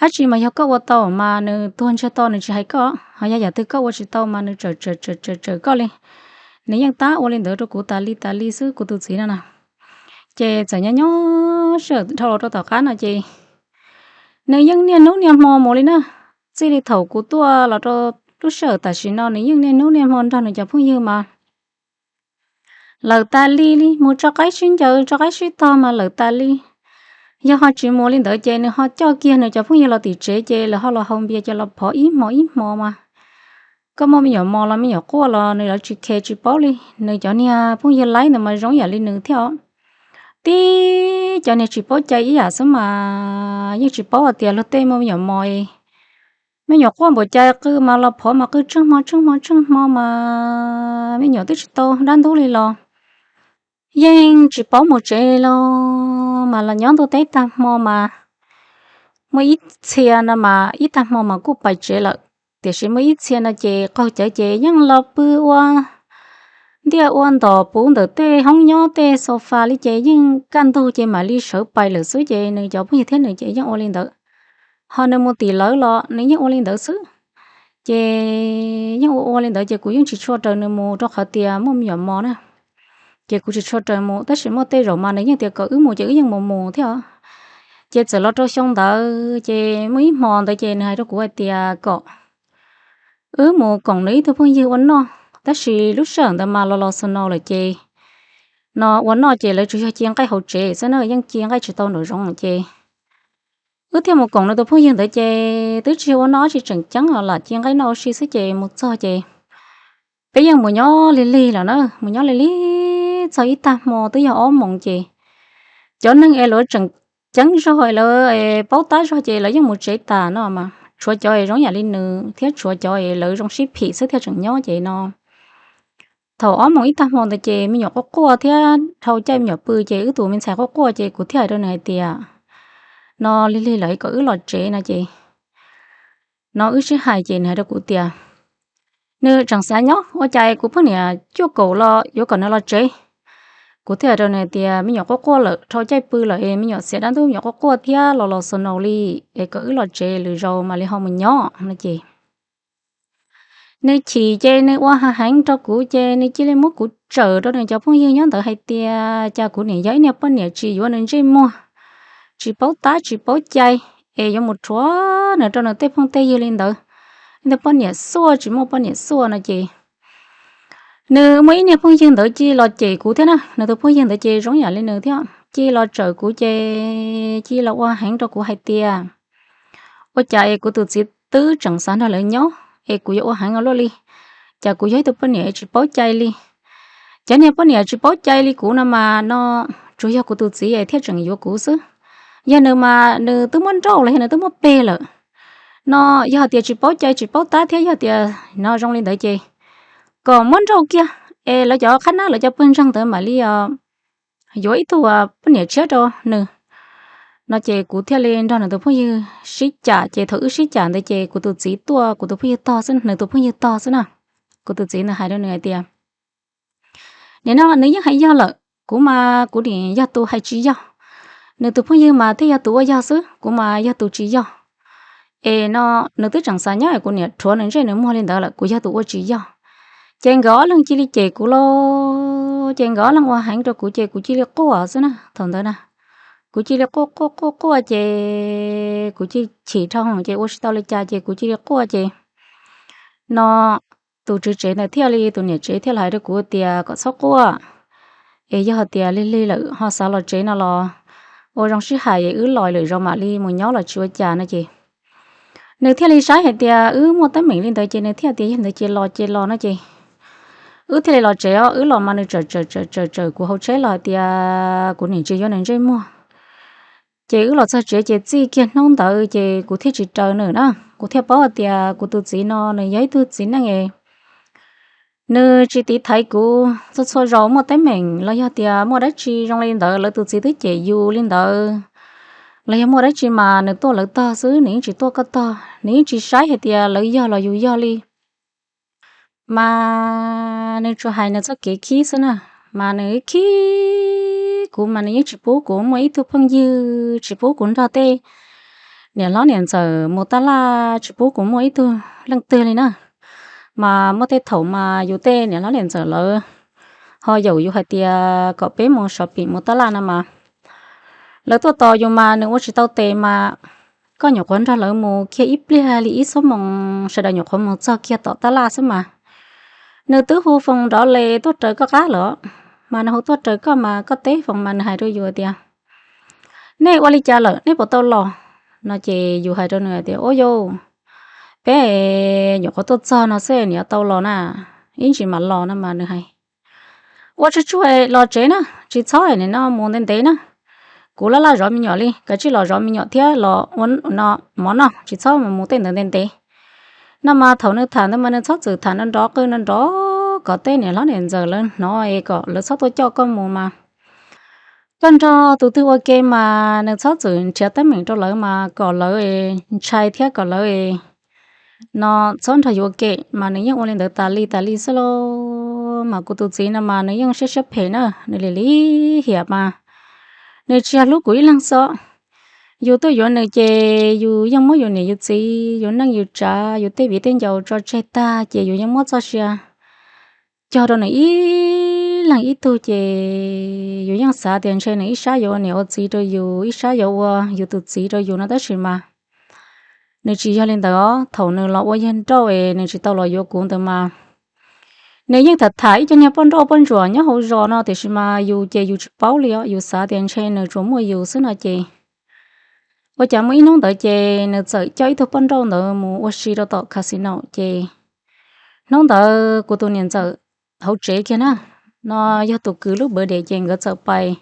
ab tsi mas yog koj ua tau mas nws tuag ntsiag to nws tsis hais koj, ho yog yam twg koj ua tsis tau mas nws tsawm tsawm tsawm tsawm koj li. Nws yeej tab ua li ntawd rau kuv tas li tas li xwb kuv tus txiv no na. Ces txawm nyob nyob sij hawm dhau los rau tom qab no ces nws yeej niaj hnub niaj hmo mus li na. Txij li thaum kuv tuaj los rau lub sij hawm tam sim no nws yeej niaj hnub niaj hmo nrog nws cov phooj ywg mas lawm tas li li, mus tso qaib sib ncaws tso qaib sib tog mas lawm tas li. Yog ho tsis mus li ntawd ces nws ho coj kiag nws cov phooj ywg los tim tsev ces lawv ho los haus npias ces los phov ib hmo ib hmo mas koj muaj me nyuam mos los me nyuam quaj los nws lawv tsis khe tsis paub li. Nws cov niag phooj ywg laib ntawd mas zoo yam li nws thiab os. Tib cov niag tsis paub cai ib yam xwb mas yeej tsis paub hais tias luag tej muaj me nyuam mos, me nyuam quaj npaum cas qw mas los phov mas qw tsheej hmo tsheej hmo tsheej hmo mas me nyuam twb tsis tau dab ntub li los yeej tsis paub mus tsev los mas los nyob ntuj teb tag hmo mas muaj ib txhia no mas ib tag hmo mas kuj pais tsev lawm. Tiam sis muaj ib txhia no ces qaug cawv ces yeej los pw ua ntiaj ua ntom puv ntawm tej hoob nyob tej sofa li ces yeej kaj ntug ces mam li sawv pais lawm xwb ces nws cov phooj ywg thiab nws ces yeej ua li ntawd. Ho nws mus tim lawv los nws yeej ua li ntawd xwb. Ces yeej ua ua li ntawd ces kuv yeej tsis tshua raws nws mus rau qhov tias muaj me nyuam mos na. Ces kuv tsis tshua raws mus tab sis muaj tej zaum mas nws yeej tias kom wb mus ces wb yeej mus mus thiab. Ces txawm los rau xyoo ntawd ces muaj ib hmo ntawd ces nws hais rau kuv hais tias kom wb mus koom nws ib tug phooj ywg ua noj tab sis lub sij hawm ntawd mas los los xus no lawm ces no ua noj ces lawv tsuas yog ci nqaij hauv tsev xwb na yeej ci nqaij tsis tau nraum zoov ces wb thiaj mus koom nws tus phooj ywg ntawd ces twb tsis yog ua noj tsis tseem ceeb los lam ci nqaij noj ua si xwb ces mus txog ces peb yeej mus nyob lig lig lawm na, mus nyob lig lig txog ib tag hmo twb yog ob moos ces cov neeg es luav tseem ceeb zog lawv paub tab zog ces lawv yeej mus tsev tas no mas tshuav cov es zoo yam li nws thiab tshuav cov es lawv zoo sib phim xwb thiaj tseem nyob ces no thaum ob moos ib tag hmo ntawd ces me nyuam quaj quaj thiab dhau caij me nyuam pw ces wb tus me ntxhais quaj quaj ces kuv thiaj hais rau nws hais tias no lig lig lawm kom wb los tsev no ces no wb sib hais ces nws hais rau kuv tias nws tseem xav nyob ua cas kuv poj niam cuaj kaum los yuav kom nws los tsev. Kuv thiaj hais rau nws tias me nyuam quaj quaj lawm dhau caij pw lawm es me nyuam xiav dab ntub me nyuam quaj quaj thiab los los xus no li es kom wb los tsev lwm zaus mam li ho mus nyob no ces nws chim ces nws ua hav heev rau kuv ces nws cia li muab kuv tsawm rau nws cov phooj ywg nyob ntawd hais tias cas kuv niam yog ib niag poj niam tsis yuav nws ntsej muag, tsis paub tab tsis paub cai es yuav mus rhuav nws rau nws tej phooj tej ywg li ntawd. Ib tug poj niam xuaj tsis muaj poj niam xuaj no ces nws muaj ib niag phooj ywg ntawd cia li los cem kuv thiab na, nws tus phooj ywg ntawd ces zoo yam li nws thiab cia li los tsawm kuv ces cia li los ua heev rau kuv hais tias ua cas es kuv tus txiv twb tseem xav nrog lawv nyob es kuv yuav ua heev ua luaj li, cas kuv yog ib tug poj niam tsis paub cai li. Cov niag poj niam tsis paub cai li kuv no mas no tsuas yog kuv tus txiv thiaj tseem yuav kuv xwb. Yog nws mas nws twb muab nrauj los yog nws twb muab peg lawm no, yog hais tias tsis paub cai tsis paub tab thiab yog tias no zoo li ntawd ces kom muab nrauj kiag es lawv cov qhab nab lawv cov pawg ntseeg ntawd mam li yuav ib tug poj niam tshiab rau nws no ces kuv thiaj li nrog nws tus phooj ywg sib cam ces thaum wb sib cam ntawd ces kuv tus txiv tuaj kuv tus phooj ywg tog xwb, nws tus phooj ywg tog xwb na. Kuv tus txiv ntawd hais rau nws hais tias nim no nws yeej hais yog lawm, kuv mas kuv nim yog tus hais tsis yog, nws tus phooj ywg mas thiaj yog tus ua yog xwb, kuv mas yog tus tsis yog. Es no nws twb tseem xav nyob es kuv niam rhuav nws ntsej nws muag li ntawd lawm kuv yog tus ua tsis yog. Ces nkawd ob leeg cia li cem kuv lauj, ces nkawd ob leeg ua heev rau kuv ces kuv cia li quaj xwb na thaum ntawd na. Kuv cia li quaj quaj quaj quaj ces kuv cia li chim dhau ces ua tsis tau li cas ces kuv cia li quaj ces no tus tswv tsev ntawd thiaj li tus niam tsev thiaj li hais rau kuv tias kom txhob quaj, es yog hais tias lig lig lawm ho xav los tsev no los ua zoo sib hais es wb los lwm zaus mam li mus nyob los tsis ua cas no ces nws thiaj li saib hais tias wb muaj teeb meem li ntawd ces nws thiaj tias yog ntawd ces los ces los no ces wb thiaj li los tsev os. Wb los mas nws tsawm tsawm tsawm tsawm tsawm kuv hauv tsheb los hais tias kuv niam tsis yuav nws ntsej muag. Ces wb los txog tsev ces txij kiag hnub ntawd ces kuv thiaj tsis raws nws na. Kuv thiaj paub hais tias kuv tus txiv no nws yog ib tug txiv neej es nws tsis tiv thaiv kuv txhua txhua zaus muaj teeb meem los yog tias muaj dab tsi zoo li ntawd lawv tus txiv twb cem yus li ntawd los yog muaj dab tsi mas nws tuaj lawv tog xwb, nws yeej tsis tuaj koj tog, nws yeej tsis saib hais tias lawv yog los yus yog li. Mas nws tsuas hais nws txoj kev khib xwb na, mas nws khib kuv mas nws yeej tsis pub kuv muaj ib tug phooj ywg, tsis pub kuv nrog tej niam hlob niam ntxawm mus taj laj, tsis pub kuv muaj ib tug leej twg li na. Mas muaj tej thaum mas yus tej niam hlob niam ntxawm lawv ho yaum yus hais tias kom peb mus shopping mus taj laj no mas lawv tuaj tos yus mas nws ua tsis tau tes mas koj nyuam qhuav nrog lawv mus kiag ib pliag li ib xuab moos sawv daws nyuam qhuav mus txog kiag tom taj laj xwb mas nws twb hu foos nrov li tuaj raws koj qab lawm, mas nws hu tuaj raws koj mas koj teb foos mas nws hais rau yus tias nej ua li cas lawm, nej puas tau los no ces yus hais rau nws tias ua yus, peb nyuam qhuav tuaj txog no xwb, nws yuav tau los na, ib ntsis mam los no mas nws hais ua tsuj tsuag los tsev na, tsis txhob nim no mus ntev ntev na, kuv laj laj zov me nyuam li, kav tsij los zov me nyuam thiab los ua no mov noj, tsis txhob mus tej ntawd ntev ntev no mas thaum nws tham ntawd mas nws txhob txwm tham nrov nrov qw nrov nrov kom tej niam hlob niam ntxawm lawv hnov es kom lawv txhob tuaj coj koj mus mas koj nrog tus twg ua ke mas nws txhob txwm nrhiav teeb meem rau lawv mas kom lawv ntshai thiab kom lawv no txhob nrog yus ua ke mas nws yeej ua li ntawd tas li tas li xwb lauj. Mas kuv tus txiv no mas nws yeej siab siab phem na, nws lim lim hiam mas nws tsis yog hlub kuv ib leeg xwb. Yus tuaj yuav nws ces yus yeej muab yus niam yus txiv, yus neej yus tsav, yus tej viv tej ncaus tso tseg tag ces yus yeej muab txoj sia cog rau nws ib leeg ib tug ces yus yeej xav tias ntshe nws ib sab yuav ua niam ua txiv rau yus, ib sab yuav ua yus tus txiv rau yus no tab sis mas nws tsis yog li ntawd os. Thaum nws los ua yawg nrauj es nws tsis tau los yuav kuv ntawd mas nws yeej tham tham ib co niag poj nrauj poj ntsuam nyob hauv zos no tiam sis mas yus ces yus tsis paub li os, yus xav tias ntshe nws tsuas muaj yus xwb no ces ua cas muaj ib hnub ntawd ces nws txawm coj ib tug poj nrauj ntawd mus ua si rau tom casino ces hnub ntawd kuv tus niam ntxawm hauv tsev kiag na, no yog tus kwv lub birthday ces nkawd txawm pais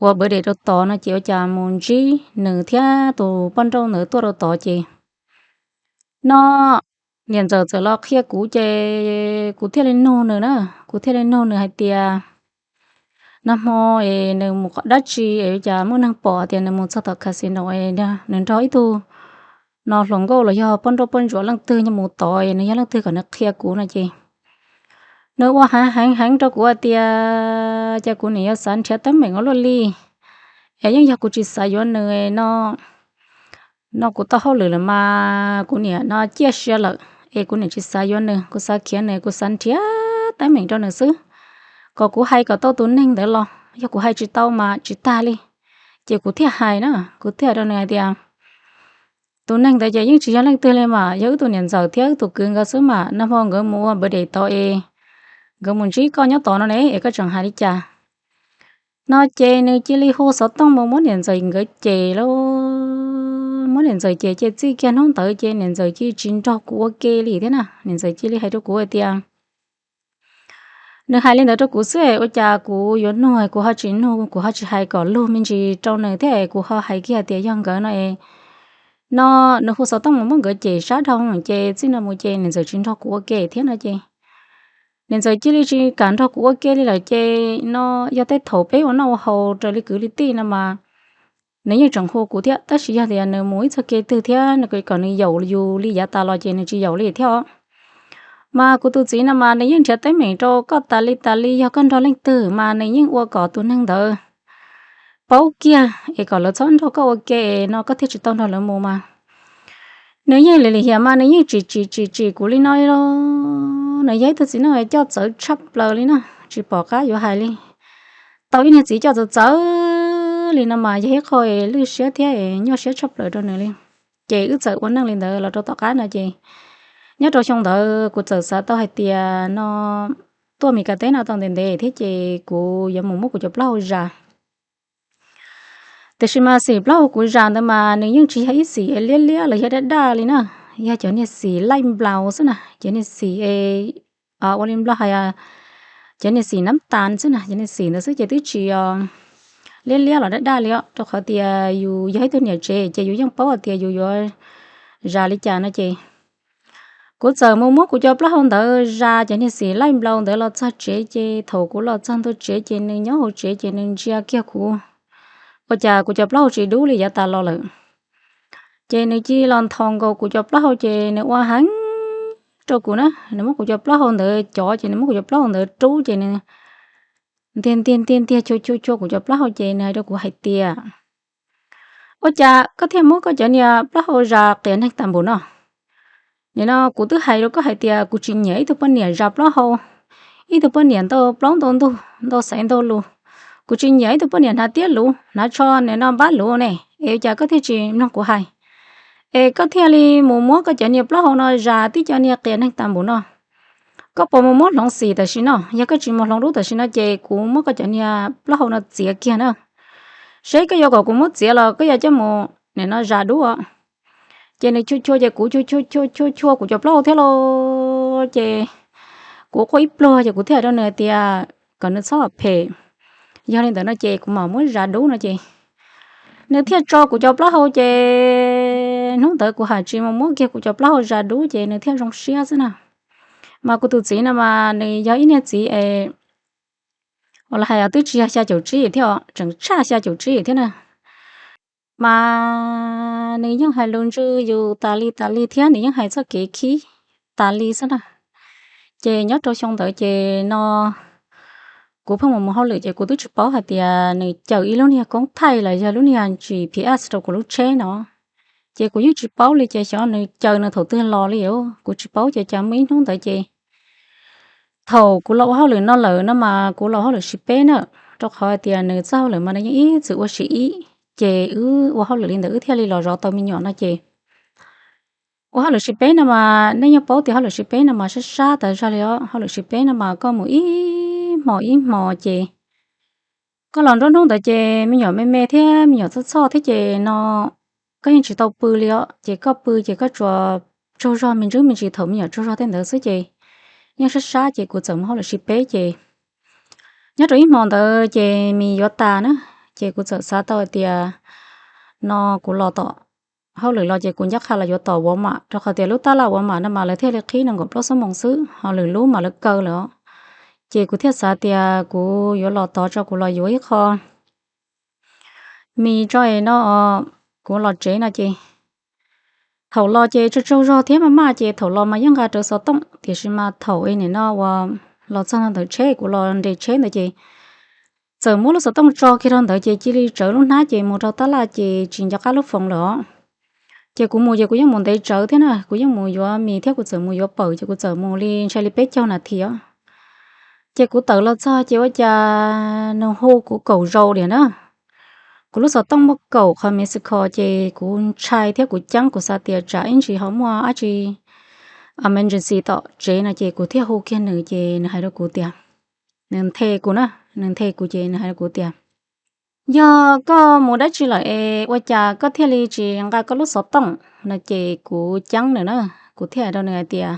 ua birthday rau tod no ces ua cas mus ntsib nws thiab tus poj nrauj ntawd tuaj rau tod ces no niam ntxawm txawm los qhia kuv ces kuv thiaj li nug nws na, kuv thiaj li nug nws hais tias nag hmo es nws mus dab tsi es ua cas muaj neeg pom tias nws mus txog tom casino es nws nrog ib tug no hluas nkauj los yog poj nrauj poj ntsuam leej twg nyob mus tod es nws yog leej twg kom nws qhia kuv no ces nws ua heev heev heev rau kuv hais tias cas kuv niam yuav xav nrhiav teeb meem ua luaj li es yeej yog kuv tsis xav yuav nws no no kuv tau hauj lwm lawm mas kuv niam no ciaj sia lawm es kuv niam tsis xav yuav nws, kuv xav khiav nws, kuv xav nrhiav teeb meem rau nws xwb. Kom kuv hais kom tau tus neeg ntawd los yog kuv hais tsis tau mas tsis tag li. Ces kuv thiaj hais na, kuv thiaj hais rau nws hais tias tus neeg ntawd ces yeej tsis yog leej twg li mas yog wb tus niam ntxawm thiab wb tus kwv nkawd xwb mas nag hmo nkawd mus ua birthday tod es nkawd mus ntsib koj nyob tod no ne es koj tseem hais li cas no ces nws cia li hu xov tooj mus muab niam ntxawm nkawd cem lauj. Muab niam ntxawm cem ces txij kiag hnub ntawd ces niam ntxawm cia li tsis nrog kuv ua ke li thiab na. Niam ntxawm cia li hais rau kuv hais tias nws hais li ntawd rau kuv xwb ua cas kuv yuav nug kuv ho tsis nug, kuv ho tsis hais kom lug me ntsis rau nws thiab kuv ho hais kiag tias yog nkawd no es no nws hu xov tooj mus muab nkawd cem sab dhau ces txij no mus ces niam ntxawm tsis nrog kuv ua ke thiab no ces niam ntxawm cia li tsis kam nrog kuv ua ke li lawm ces no yog tej thaum peb ua noj ua haus raws li kwv li tij no mas nws yeej tseem hu kuv thiab tab sis yog tias nws mus ib txog kev twg thiab nws kom nws yaum yus li yav tas los ces nws tsis yaum li thiab os. Mas kuv tus txiv no mas nws yeej nrhiav teeb meem rau koj tas li tas li, yog koj nrog leej twg mas nws yeej ua kom tus neeg ntawd paub kiag es kom lawv txhob nrog koj ua ke no koj thiaj tsis tau nrog lawv mus mas nws yeej lim lim hiam mas nws yeej tsis tsis tsis tsis kuv li no li los. Nws yog ib tug txiv neej coj txawv tshaj plaws li na, tsis pom qab yuav hais li. Tau ib niag txiv coj txawv txawv li no mas yog ib qho lwj siab thiab nyuaj siab tshaj plaws rau nws li. Ces wb txawm ua neej li ntawd los rau tom qab no ces nyob rau xyoo ntawd kuv txawm xav tau hais tias no tuaj Meskas teb no tau ntev ntev thiab ces kuv yuav mus muab kuv cov plaub hau zas. Tiam sis mas xim plaub hau kuv zas ntawd mas nws yeej tsis yog ib xim liab liab los yog daj daj li na, yog cov niag xim laij nplaus xwb na, cov niag xim ua li nplog hais cov niag xim nab tas xwb na, cov niag xim ntawd xwb ces twb tsis liab liab los daj daj li os, rau qhov tias yus yog ib tug niam tsev ces yus yeej paub hais tias yus yuav zas li cas no ces kuv txawm mus muab kuv cov plaub hau ntawd zas cov niag xim laij nplaus ntawd los txog tsev ces thaum kuv los txog ntua tsev ces nws nyob hauv tsev ces nws ntsia kiag kuv, ua cas kuv cov plaub hau tsis dub li yav tas los lawm. Ces nws cia li los nthos nkaus kuv cov plaub hau ces nws ua heev rau kuv na, nws muab kuv cov plaub hau ntawd cov ces nws muab kuv cov plaub hau ntawd rub ces nws ntiag ntiag ntiag ntiag chua chua chua kuv cov plaub hau ces nws hais rau kuv hais tias, Ua cas koj thiaj muab koj cov niag plaub hau zas qias neeg tas npaum no? Nim no kuv twb hais rau koj hais tias kuv tsis nyiam ib tug poj niam zas plaub hau, ib tug poj niam ntau plaub ntau ntug ntau xaiv ntau lus. Kuv tsis nyiam ib tug poj niam hnav tiab luv hnav tsho nim no npab luv ne, es ua cas koj thiaj tsis mloog kuv hais, es koj thiaj li mus muab koj cov niag plaub hau no zas tib co niag qias neeg tas npaum no? Koj puas mus muab hloov xim tam sim no? Yog koj tsis mus hloov dub tam sim no ces kuv muab koj cov niag plaub hau no txiav kiag na. Seb koj yuav kom kuv muab txiav los koj yuav coj mus nim no zas dub. Ces nws chua chua ces kuv chua chua chua chua kuv cov plaub hau thiab lauj. Ces kuv quaj ib pluag ces kuv thiaj hais rau nws tias kom nws txhob phem. Yog li ntawd no ces kuv mam muab zas dub no ces nws thiaj tso kuv cov plaub hau ces hnub ntawd kuv hais tsis mus muab kiag kuv cov plaub hau zas dub ces nws thiaj zoo siab xwb na. Mas kuv tus txiv no mas nws yog ib niag txiv es uas los hais twb tsis yog xya caum tsib thiab os, tseem tshaj xya caum tsib thiab na. Mas nws yeej hais lus ntsws yus tas li tas li thiab nws yeej hais txoj kev khib tas li xwb na. Ces nyob rau xyoo ntawd ces no kuv pheej mus mus hauj lwm ces kuv twb tsis paub hais tias nws cawm ib lub niag koob thaij los yog lub niag G P S rau kuv lub tsheb no. Ces kuv yeej tsis paub li ces xyov nws cawm nws thaum twg los li os, kuv tsis paub. Ces cas muaj ib hnub ntawd ces thaum kuv los ua hauj lwm no lawm no mas kuv los hauj lwm sis peb na, rau qhov hais tias nws txoj hauj lwm mas nws yeej ib txwm ua sis ib. Ces wb ua hauj lwm li ntawd wb thiaj li los zov tau me nyuam no ces ua hauj lwm sis peb no mas nej yeej paub tias hauj lwm sis peb no mas sab sab tas zog li os. Hauj lwm sis peb no mas koj mus ib hmos ib hmos ces koj los nruab hnub ntawd ces me nyuam me me thiab me nyuam txhoj txhoj thiab ces no koj yeej tsis tau pw li os. Ces koj pw ces koj tsuas tsaug zog me ntsis me ntsis thaum me nyuam tsaug zog tej ntawd xwb ces yeej sab sab ces kuv txawm mus hauj lwm sis peb ces nyob rau ib hmo ntawd ces mis yuav tas na, ces kuv txawm xav tau hais tias no kuv los tom hauj lwm los ces kuv ncaj qha los yuav tom Walmart rau qhov tias lub tab laj Walmart no mas lawv thiaj li qhib nees nkaum plaub xuab moos xwb, ho lwm lub mas lawv kaw lawm os. Ces kuv thiaj xav tias kuv yuav los tod tso kuv los yuav ib qho mis tso es no kuv los tsev no ces thaum los ces tsaug tsaug zog thiab maj maj ces thaum los mas yeej nqa rawv xov tooj, tiam sis mas thaum nim no uas los txog ntawm tsheb kuv los nres tsheb ntawd ces txawm muab lub xov tooj tso kiag rau ntawd ces cia li tsawv lub hnab ces mus rau tab laj ces tsis nco qab lub foos lawm os. Ces kuv mus ces kuv yeej mus ntev tsawv thiab na, kuv yeej mus yuav mis thiab kuv txawm mus yuav pawm ces kuv txawm mus li ntshai li peb caug nas this os. Ces kuv tawm los txog ces ua cas nws hu kuv kaum zaus diam na. Kuv lub xov tooj muaj kaum qhov miss call ces kuv ntshai thiab kuv ceeb, kuv xav tias tsam ib ntsis ho muaj dab tsi emergency tom tsev no ces kuv thiaj hu kiag nws ces nws hais rau kuv tias, nws nthe kuv na, nws nthe kuv ces nws hais rau kuv tias, yog koj mus dab tsi lawm es ua cas koj thiaj li tsis nqa koj lub xov tooj no ces kuv ceeb nws na, kuv thiaj hais rau nws hais tias,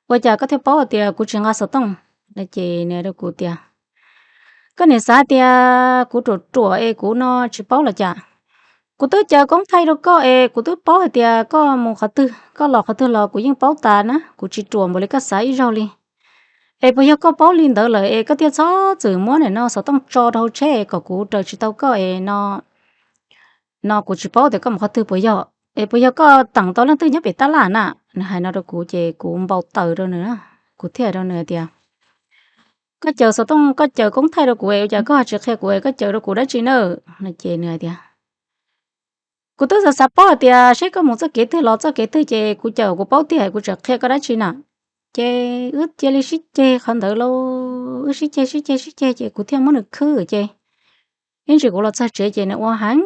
ua cas koj thiaj paub hais tias kuv tsis nqa xov tooj no ces nws hais rau kuv tias, koj niam xav tias kuv ruam ruam es kuv no tsis paub los cas. Kuv twb caw koob thaij rau koj es kuv twb paub hais tias koj mus qhov twg koj los qhov twg los kuv yeej paub tas na, kuv tsis ruam npaum li koj xav ib zaug li. Es puas yog koj paub li ntawd lawm es koj thiaj txhob txwm muab nim no xov tooj tso rau hauv tsheb kom kuv raws tsis tau koj es no, no kuv tsis paub tias koj mus qhov twg puas yog, es puas yog koj teem tau leej twg nyob pem tab laj na. Nws hais no rau kuv ces kuv npau taws rau nws, kuv thiaj hais rau nws hais tias, koj caw xov tooj koj caw koob thaij rau kuv es ua cas koj ho tsis qhia kuv es koj caw rau kuv dab tsi na? No ces nws hais tias, kuv twb xav xav paub hais tias seb koj mus txoj kev twg los txoj kev twg ces kuv caw kuv paub tiag kuv tseem qhia koj dab tsi na. Ces wb cia li sib ceg qhov ntawd lauj, wb sib ceg sib ceg sib ceg ces kuv thiaj muab nws khwb ces ib ntsis kuv los txog tsev ces nws ua heev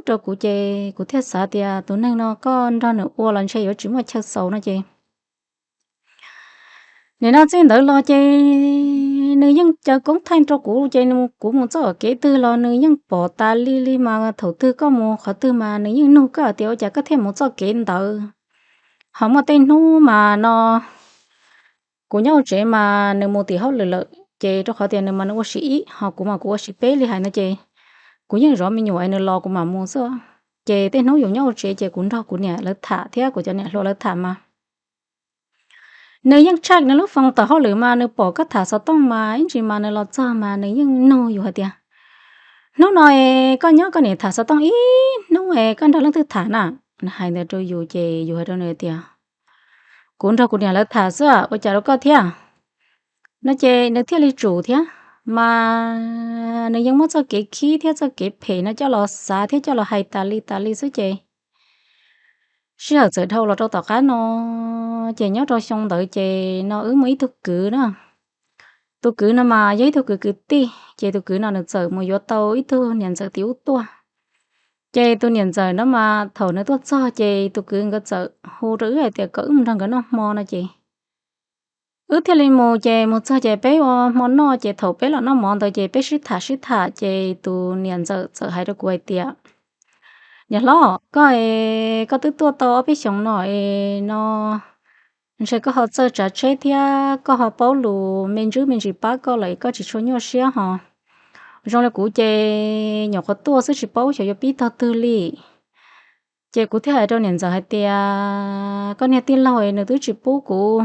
rau kuv ces kuv thiaj xav tias tus neeg no koj nrog nws ua los ntshe yuav tsis muaj chaw xaus no ces nim no txij ntawd los ces nws yeej caw koob thaij rau kuv ces kuv mus txoj kev twg los nws yeej pom tas li li mas thaum twg koj mus qhov twg mas nws yeej nug koj tias ua cas koj thiaj mus txoj kev ntawd. Ho muaj tej hnub mas no kuv nyob hauv tsev mas nws mus tim hauj lwm lawm ces rau qhov tias nws mas nws ua sis ib ho kuv mas kuv ua sis peb li hais no ces kuv yeej zov me nyuam es nws los kuv mam mus xwb. Ces tej hnub yus nyob hauv tsev ces kuv nrog kuv niam lawv tham thiab kuv cov niam hluas lawv tham mas nws yeej check nws lub foos tom hauj lwm mas nws pom koj tham xov tooj mas ib ntsis mas nws los txog mas nws yeej nug yus hais tias, hnub no es koj nyob koj niam tham xov tooj ib hnub es koj nrog leej twg tham na? Nws hais ntawd rau yus ces yus hais rau nws tias, kuv nrog kuv niam lawv tham xwb, ua cas rau koj thiab? No ces nws thiaj li tsum thiab. mas nws yeej muab txoj kev khib thiab txoj kev phem no coj los xav thiab coj los hais tas li tas li xwb ces sij hawm txawm dhau los rau tom qab no, ces nyob rau xyoo ntawd ces no wb muaj ib tug kwv na. Tus kwv no mas yog ib tug kwv kwv tij, ces tus kwv no nws txawm mus yuav tau ib tug niam ntxawm tim ub tuaj. Ces tus niam ntxawm no mas thaum nws tuaj txog ces tus kwv nkawd txawm hu rau wb hais tias kom wb mus nrog nkawd noj hmo no ces wb thiaj li mus. Ces mus txog ces peb ua hmo noj ces thaum peb los noj mov ntawd ces peb sib tham sib tham ces tus niam ntxawm txawm hais rau kuv hais tias, Niam hlob, koj, koj twb tuaj tau ob peb xyoos no es no ntshe koj ho txawj tsav tsheb thiab koj ho paub lus me ntsis me ntsis pab koj lawm, koj tsis tshua nyuaj siab ho. Zoo li kuv ces nyuam qhuav tuaj xwb tsis paub xyov yuav pib tog twg li. Ces kuv thiaj hais rau niam ntxawm hais tias, Koj niag tij laug nws twb tsis pub kuv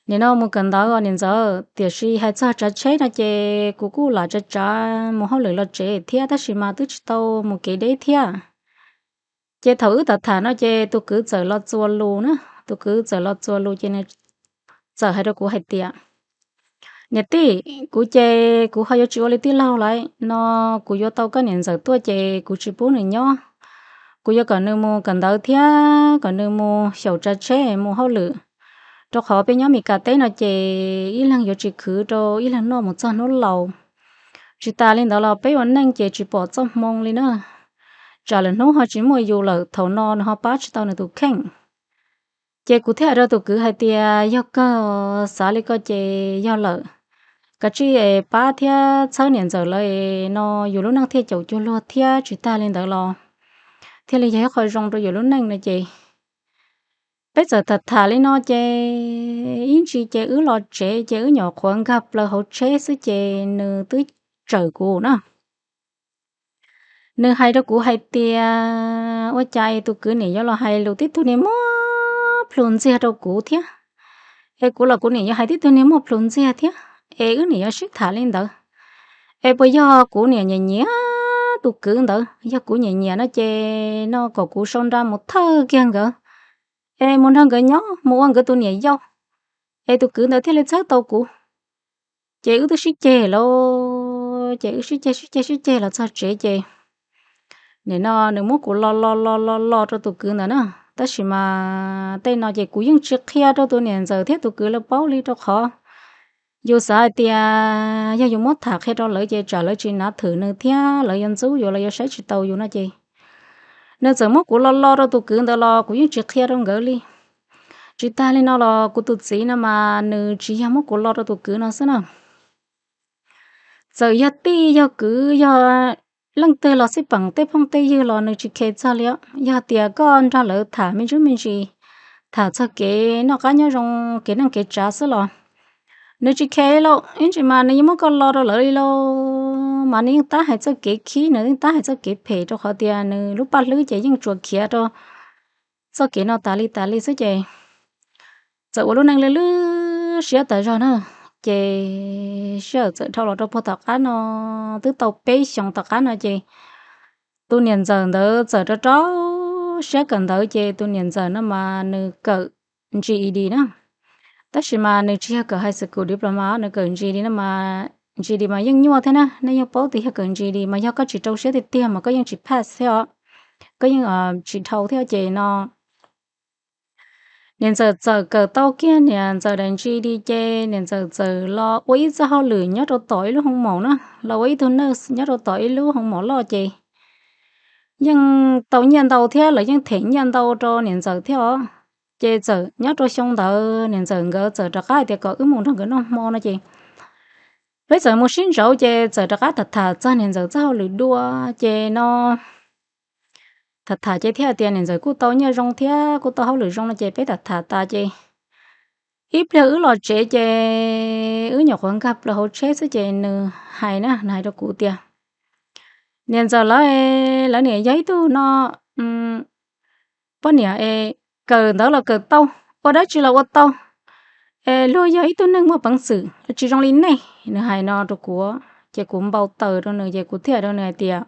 nim no mus kawm ntawv os niam ntxawm, tiam sis hais txog tsav tsheb no ces kuv kuj lam tsav tsav mus hauj lwm los tsev thiab tab sis mas twb tsis tau mus kev deb thiab. Ces thaum wb tham tham no ces tus kwv txawm los txuas lus na, tus kwv txawm los txuas lus ces nws txawm hais rau kuv hais tias, Niam tij, kuv ces kuv ho yuav tsis ua li tij laug lawm no, kuv yuav tau koj niam ntxawm tuaj ces kuv tsis pub nws nyob. Kuv yuav kom nws mus kawm ntawv thiab kom nws mus xyaum tsav tsheb mus hauj lwm, rau qhov peb nyob Mes Kas teb no ces ib leeg yuav tsis khwv rau ib leeg noj mus txog hnub laus. Tsis tas li ntawd los peb ua neej ces tsis pom txoj hmoo li na, tsam lwm hnub ho tsis muaj yus lawm thaum no nws ho pab tsis tau nws tus kheej. Ces kuv thiaj hais rau tus kwv hais tias, Yog kawg, xav li ko ces yog lawm, kav tsij es pab thiab txhawb niam ntxawm lawv no, yus lub neej thiaj caum cuag luag thiab tsis tas li ntawd los thiaj li yog ib qho zoo rau yus lub neej no ces peb txawm tham tham li no ces ib ntsis ces wb los tsev ces wb nyuam qhuav nkag plaws hauv tsheb xwb ces nws twb tsawm kuv na. Nws hais rau kuv hais tias, Ua cas es tus kwv niam yuav los hais lus tib tug niag muaj plhus ntxiag rau kuv thiab? Es kuv los kuv niam yuav hais tib tug niag muaj plhus ntxiag thiab, es wb niam yuav sib tham li ntawd. Es puas yog kuv niam nyiam nyiam tus kwv ntawd? Yog kuv nyiam nyiam no ces no kom kuv sau nra mus thawj kiag nkawd, es mus nrog nkawd nyob mus ua nkawd tus niam yau, es tus kwv ntawd thiaj li txhawb tau kuv. Ces wb twb sib ceg lawm, ces wb sib ceg sib ceg sib ceg los txog tsev ces nim no nws muab kuv lo lo lo lo lo rau tus kwv ntawd na. Tab sis mas tej no ces kuv yeej tsis qhia rau tus niam ntxawm thiab tus kwv lawv paub li rau qhov yus xav hais tias yog yus muab tham qhia rau lawv ces tsam lawv tsis nav thwm nws thiab lawv yuav ntxub yus, lawv yuav saib tsis taus yus no ces nws txawm muab kuv lo lo rau tus kwv ntawd los kuv yeej tsis qhia rau nkawd li. Tsis tas li no los kuv tus txiv no mas nws tsis yog muab kuv lo rau tus kwv no xwb na. Txawm yog tij yog kwv yog leej twg los xij peem tej phooj tej ywg los nws tsis khe txog li. Yog tias koj nrog lawv tham me ntsis me ntsis, tham txog kev noj qab nyob zoo, kev neej kev tsav xwb los nws tsis khe li lauj. Ib ntsis mas nws yeej muab koj lo rau lawv li lauj, mas nws yeej tab hais txoj kev khib, nws yeej tab hais txoj kev phem rau qhov tias nws lub paj hlwb ces yeej tsuas khiav rau txoj kev no tas li tas li xwb ces txawm ua lub neej lwj lwj siab tas zog na. Ces sij hawm txawm dhau los rau puag tom qab no, twb tau peb xyoos tom qab no ces tus niam ntxawm ntawd txawm rov rau siab kawm ntawv ces tus niam ntxawm no mas nws kawm GED na. Tab sis mas nws tsis yog kawm high school diploma, nws kawm GED no mas GED mas yeej nyuaj thiab na, nej yeej paub tias yog kawm GED mas yog koj tsis rau siab tiag tiag mas koj yeej tsis pass thiab os, koj yeej tsis dhau thiab ces no niam ntxawm txawm kawm tau kiag niam ntxawm daim GED ces niam ntxawm txawm los ua ib txoj hauj lwm nyob rau tom ib lub hoo maum na, los ua ib tug nurse nyob rau tom ib lub hoo maum loj ces yeej tau nyiaj ntau thiab lawv yeej them nyiaj ntau rau niam ntxawm thiab os. Ces txawm nyob rau xyoo ntawd niam ntxawm nkawd txawm rov qab hais tias kom wb mus nrog nkawd noj hmo no ces peb txawm mus sib ntsauv ces txawm rov qab tham tham txog niam ntxawm txoj hauj lwm dua ces no tham tham ces thiaj tias niam ntxawm kuj tau nyiaj zoo thiab kuj tau hauj lwm zoo no ces peb tham tham tas ces ib pliag wb los tsev ces wb nyuam qhuav nkag plaws hauv tsheb xwb ces nws hais na, nws hais rau kuv tias niam ntxawm lawv, lawv niam yog ib tug no poj niam es kawm ntawv los kawm tau, ua dab tsi los ua tau, es luag yog ib tug neeg muaj peev xwm tsis zoo li nej. Nws hais no rau kuv ces kuv npau taws rau nws ces kuv thiaj hais rau nws hais tias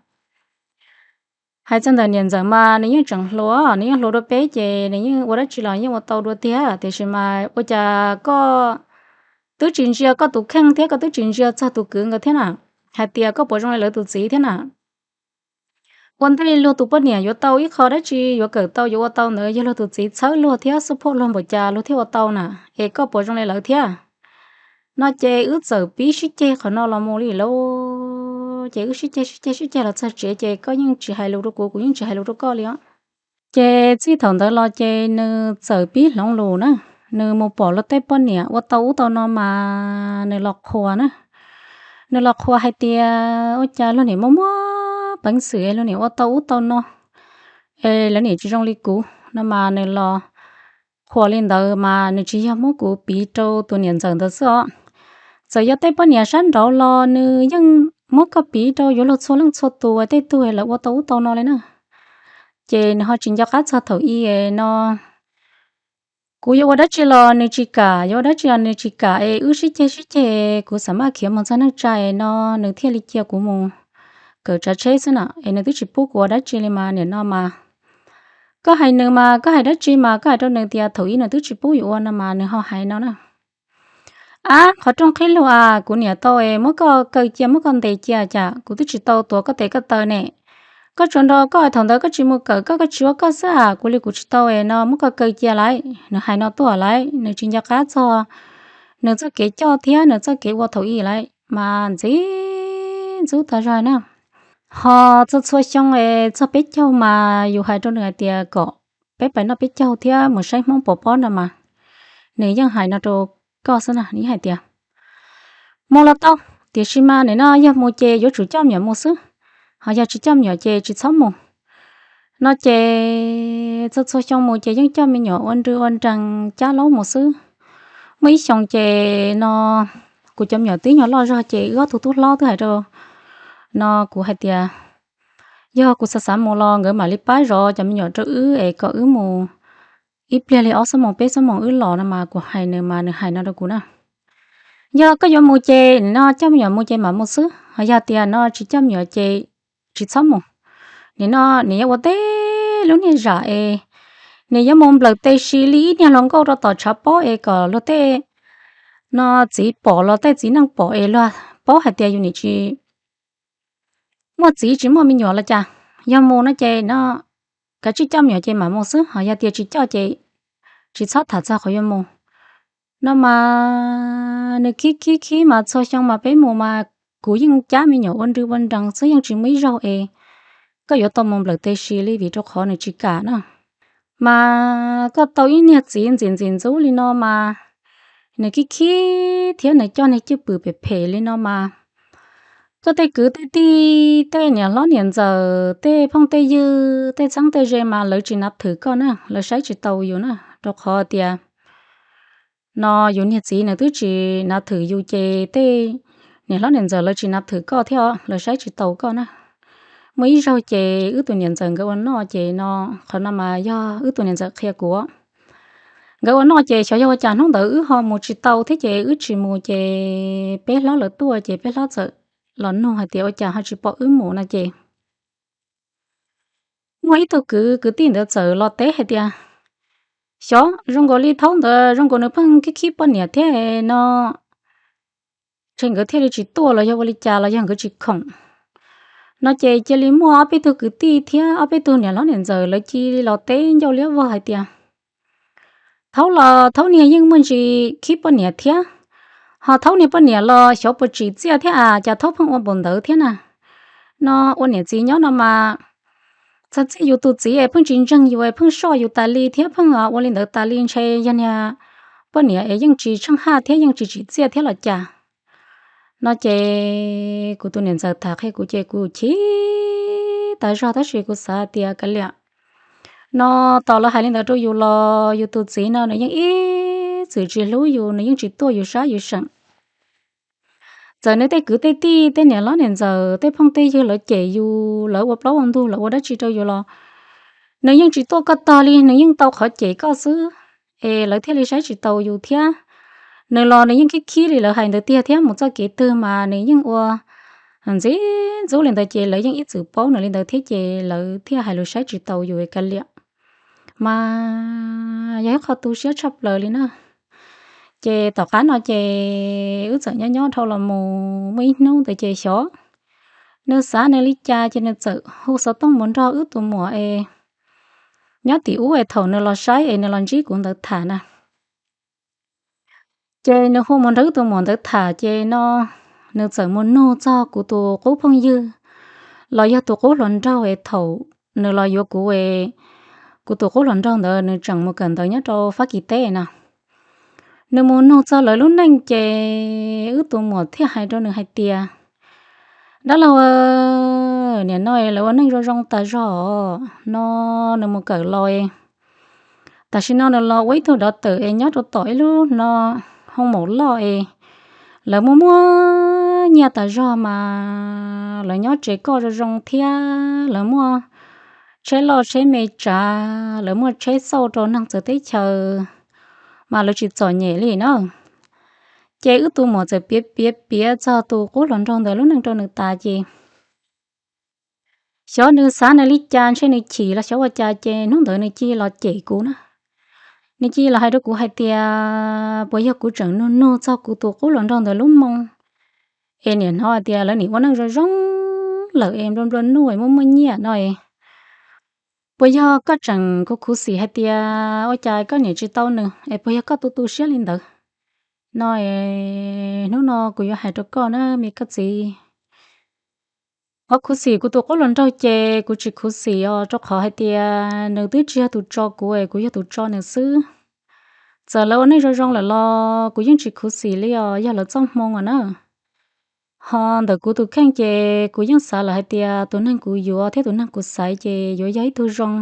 hais txog ntawm niam ntxawm mas nws yeej tseem hluas, nws yeej hluas dua peb ces nws yeej ua dab tsi los yeej ua tau dua tiag, tiam sis mas ua cas koj twb tsis ntsia koj tus kheej thiab koj twb tsis ntsia txog tus kwv nkawd thiab na, hais tias koj puas zoo li lawv tus txiv thiab na. Ua ntej luag tus poj niam yuav tau ib qho dab tsi, yuav kawm tau yuav ua tau ntawd yog luag tus txiv txhawb luag thiab xub phoj luag npaum cas luag thiaj ua tau na, es koj puas zoo li lawv thiab? No ces wb txawm pib sib ceg qhov no los mus li lauj. Ces wb sib ceg sib ceg sib ceg los txog tsev ces koj yeej tsis hais lus rau kuv, kuv yeej tsis hais lus rau koj li os. Ces txij thaum ntawd los ces nws txawm pib hloov lus na, nws mus pom luag tej poj niam ua tau ub tau no mas nws los qhuas na. Nws los qhuas hais tias ua cas luag niam muaj muaj peev xwm es luag niam ua tau ub tau no, es lawv niam tsis zoo li kuv no mas nws los qhuas li ntawd mas nws tsis yog muab kuv piv rau tus niam ntxawm ntawd xwb os. Txawm yog tej poj niam sab nraud los nws yeej muab koj piv rau yuav luag txhua leej txhua tus, tej tug lawv ua tau ub tau no li na. Ces nws ho tsis nco qab txog thaum i no, kuv yuav ua dab tsi los nws tsis kam, yuav ua dab tsi los nws tsis kam es wb sib ceg sib ceg, kuv xav maj khiav mus txog neej tsa no nws thiaj li cia kuv mus kawm tsav tsheb xwb na, es nws twb tsis pub kuv ua dab tsi li mas nim no mas koj hais nws mas koj hais dab tsi mas koj hais rau nws tias thaum i nws twb tsis pub yuav ua no mas nws ho hais no na. Ab, qhov rooj qhib lug a, kuv niam tau es muab koj kaw cia muab koj ntes cia cas kuv twb tsis tau tuav koj tes koj taw ne. Koj tsuas nrog koj thaum ntawd koj tsis mus kawm koj, koj tsis ua koj xwb a, kuv li kuv tsis tau es no muab koj kaw cia lawm. Nws hais no tuaj lawm, nws tsis nco qab txog nws txoj kev coj thiab nws txoj kev ua thaum i lawm mas ntxim ntxub tag zog na. Ho txog txhua xyoo es txog peb caug mas yus hais rau nws hais tias kom peb pais noj peb caug thiab mus saib Hmoob pov pob no mas nws yeej hais no rau koj xwb na, nws yeej hais tias mus los tau, tiam sis mas nim no yog mus ces yuav tsum coj me nyuam mus xwb, ho yog tsis coj me nyuam ces tsis txhob mus. No ces txog txhua xyoo mus ces yeej coj me nyuam ua nrw ua nrees cab laub mus xwb. Muaj ib xyoos ces no kuv cov me nyuam twb nyuag loj zog ces wb ob tug tub hlob twb hais rau no kuv hais tias yog kuv xav xav mus los nkawd mam li pab zov cov me nyuam rau wb es kom wb mus ib pliag li ob xuab moos peb xuab moos wb los no mas kuv hais nws mas nws hais no rau kuv na, yog koj yuav mus ces nim no coj me nyuam mus ces mam mus xwb, ho yog tias no tsis coj me nyuam ces tsis txhob mus. Nim no nws yuav ua teb lub niag zam es nws yuav mus nplawm tes si li ib niag hluas nkauj rau tom tshav pob es kom luag tej no txiv pom los tej txiv neej pom es luag paub hais tias yus nim tsis muaj txiv tsis muaj me nyuam los cas. Yog mus no ces no kav tsij coj me nyuam ces mam mus xwb, ho yog tias tsis coj ces tsis txhob tham txog qhov yuav mus. No mas nws khib khib khib mas txhua xyoo mas peb mus mas kuv yeej cab me nyuam ua nrw ua nrees xwb, yeej tsis muaj ib zaug es koj yuav tau mus nplawm tes si li vim rau qhov nws tsis kam na. Mas koj tau ib niag txiv ntxim ntxim ntxub li no mas nws khib khib thiab nws coj niag cwj pwm phem phem li no mas koj tej kwv tej tij, tej niam hlob niam ntxawm, tej phooj tej ywg, tej txheeb tej ze mas lawv tsis nav thwm koj na, lawv saib tsis taus yus na, rau qhov tias no yus niag txiv nws twb tsis nav thwm yus ces tej niam hlob niam ntxawm lawv tsis nav thwm koj thiab os, lawv saib tsis taus koj na. Muaj ib zaug ces wb tus niam ntxawm nkawd ua noj ces no, qhov no mas yog wb tus niam ntxawm qhia kuv. Nkawd ua noj ces xyov yog ua cas hnub ntawd wb ho mus tsis tau thiab ces wb tsis mus ces peb hlob lawv tuaj ces peb hlob txawm los nug hais tias ua cas ho tsis pom wb mus no ces muaj ib tug kwv, kwv tij ntawd txawm los teb hais tias xyov zoo nkaus li thaum ntawd zoo nkaus nws pheej khib khib poj niam thiab no, ces nkawd thiaj li tsis tuaj los yog ua li cas los yog nkawd tsis khoom. No ces cia li muaj ob peb tug kwv tij thiab ob peb tug niam hlob niam ntxawm lawv cia li los teb ncauj liab vog hais tias thaum los thaum niag yeej muaj ntsis khib poj niam thiab, ho thaum niag poj niam los xyov puas tsim txiaj thiab a cas thaum pheej ua npaum ntawd thiab na. No ua niam txiv nyob no mas txog txij yus tus txiv es pheej tsis ntseeg yus es pheej soj yus tas li thiab pheej ua li ntawd tas li ntshe yog niag poj niam es yeej tsis tsheej haj thiab yeej tsis tsim txiaj thiab los cas. No ces kuv tus niam ntxawm tham qhia kuv ces kuv chim tas zog tab sis kuv xav tias kav liam, no tos lawv hais li ntawd rau yus los yus tus txiv no nws yeej ib txwm tsis hlub yus, nws yeej tsis tuaj yus sab yus seem. Txawm nws tej kwv tej tij, tej niam hlob niam ntxawm, tej phooj tej ywg lawv cem yus, lawv ua plaub ua ntug, lawv ua dab tsi rau yus los nws yeej tsis tuaj koj tog li, nws yeej tau qhov cem koj xwb, es lawv thiaj li saib tsis taus yus thiab. Nws los nws yeej khib khib li lawv hais ntawd tiag thiab mus txoj kev twg mas nws yeej ua ntxim ntxub li ntawd ces lawv yeej ib txwm paub nws li ntawd thiab ces lawv thiaj hais lus saib tsis taus yus kav liam. Mas yog ib qho tu siab tshaj plaws li na. Ces tom qab no ces wb txawm nyob nyob dhau los mus muaj ib hnub ntawd ces xyov nws xav nws li cas ces nws txawm hu xov tooj mus nrog wb tus muam es nyob tim ub es thaum nws los saib es nws los ntsib kuv ntawd tham na. Ces nws hu mus nrog wb tus muam ntawd tham ces no nws txawm mus nug txog kuv tus qub phooj ywg los yog tus qub hluas nraug es thaum nws los yuav kuv es kuv tus qub hluas nraug ntawd nws tseem mus kawm ntawv nyob rau Fab Kis teb na. Nws mus nug txog lawv lub neej ces wb tus muam thiaj hais rau nws hais tias, dab laug, nim no lawv ua neej zoo zoo tas zog no. Nws mus kawm los es tam sim no nws los ua ib tug dov tawm es nyob rau tom ib lub no hoo maum loj es lawv muaj muaj nyiaj tas zog mas lawv nyob tsev koj zoo zoo thiab lawv muaj tsheb loj tsheb me tsav, lawv muaj tsheb xauj rau neeg txawv teb chaws mas lawv tsis txom nyem li na. Ces wb tus muam txawm piav piav piav txog tus qub hluas nraug ntawd lub neej rau nws tas ces xyov nws xav nws li cas ntshe nws chim los xyov ua cas ces hnub ntawd nws cia li los cem kuv na. Nws cia li los hais rau kuv hais tias puas yog kuv tseem nug nug txog kuv tus qub hluas nraug ntawd lub moo es nim hnov tias lawv nim ua neej zoo zoo lawm es nplua nplua nuj es muaj muaj nyiaj no es puas yog koj tseem khuv khuv xim hais tias ua cas koj niam tsis tau nws es puas yog koj tu tu siab li ntawd no. Hnub no kuv yuav hais rau koj na me koj txiv. Qhov khuv xim kuv tus qub hluas nraug ces kuv tsis khuv xim os, rau qhov hais tias nws twb tsis yog tus tso kuv es kuv yog tus tso nws xwb. Txawm lawv ua neej zoo zoo lawm los kuv yeej tsis khuv xim li os, yog lawv txoj hmoo os na. Ho ntawm kuv tus kheej ces kuv yeej xav lawm hais tias tus neeg kuv yuav thiab tus neeg kuv xaiv ces yuav yog ib tug zoo.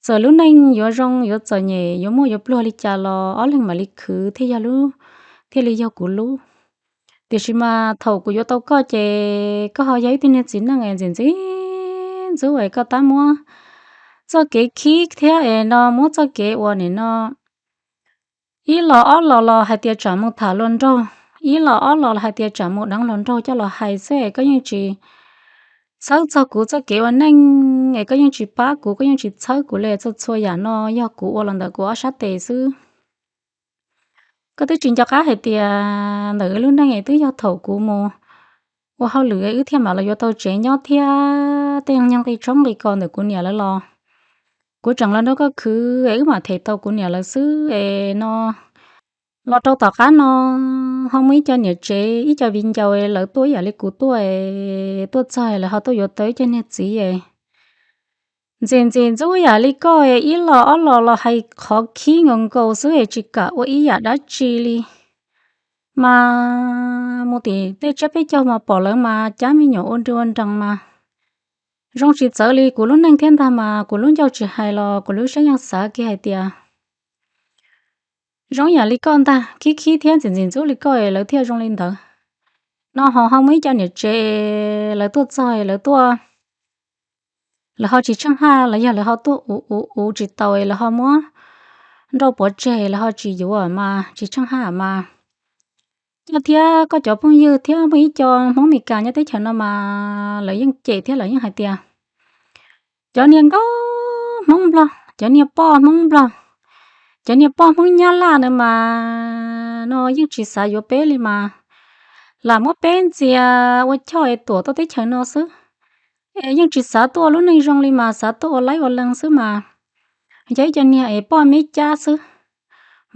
Txawm lub neej yuav zoo yuav txom nyem yuav muaj yuav pluag li cas los ob leeg mam li khwv thiaj yog lub, thiaj li yog kuv lub. Tiam sis mas thaum kuv yuav tau koj ces koj ho yog ib tug niag txiv neej es ntxim ntxim ntxub es koj tab muab txoj kev khib thiab es no muab txoj kev uas nim no ib los ob los los hais tias tsam mus tham hluas nraug, ib los ob los los hais tias tsam mus deev hluas nraug coj los hais xwb es koj yeej tsis txhawb txog kuv txoj kev ua neej es koj yeej tsis pab kuv, koj yeej tsis txhawb kuv li. Txhua txhua yam no yog kuv ua los ntawm kuv ob sab tes xwb. Koj twb tsis nco qab hais tias ntawm wb lub neej es twb yog thaum kuv mus ua hauj lwm wb thiaj mam los yuav tau tsev nyob thiab tej nyoog nqi tshoob nqi kos ntawm kuv niam lawv los kuv tseem los nrog koj khwv es wb mam them tau kuv niam lawv xwb es no. Los rau tom qab no ho muaj ib co niam tsev ib co viv ncaus lawv tuaj ib yam li kuv tuaj, tuaj txog lawv ho tuaj yuav tau ib co niag txiv es ntxim ntxim ntxub yam li koj es ib los ob los los hais qhov khib nkaus nkaus xwb es tsis kam ua ib yam dab tsi li. Mas mus tim tej tsiab peb caug mas pom lawv mas cab me nyuam ua nri ua nrees mas zoo tsis txawv li kuv lub neej thiab ntag mas kuv lub ncauj tsis hais los kuv lub siab yeej xav kiag hais tias zoo yam li koj ntag, khib khib thiab ntxim ntxim ntxub li koj es lawv thiaj zoo li ntawd. No ho ho muaj ib co niam tsev lawv tuaj txog lawv tuaj, lawv ho tsis tsheej haj los yog lawv ho tuaj uv uv uv tsis tau es lawv ho muab nrauj pov tseg lawv ho tsis yuav mas tsis tsheej haj mas. Koj thiab koj cov phooj ywg thiab muaj ib co Hmoob Meskas nyob teb chaws no mas lawv yeej cem thiab lawv yeej hais tias cov niag nkauj Hmoob Nplog, cov niag poj Hmoob Nplog, cov niag poj Hmoob Nyab Laj na mas no yeej tsis xav yuav peb li mas lam muab peb ntxias ua choj es tuam tuaj teb chaws no xwb. Es yeej tsis xav tuaj lub neej zoo li mas xav tuaj ua laib ua lees xwb mas. Yog ib co niag es poj me cab xwb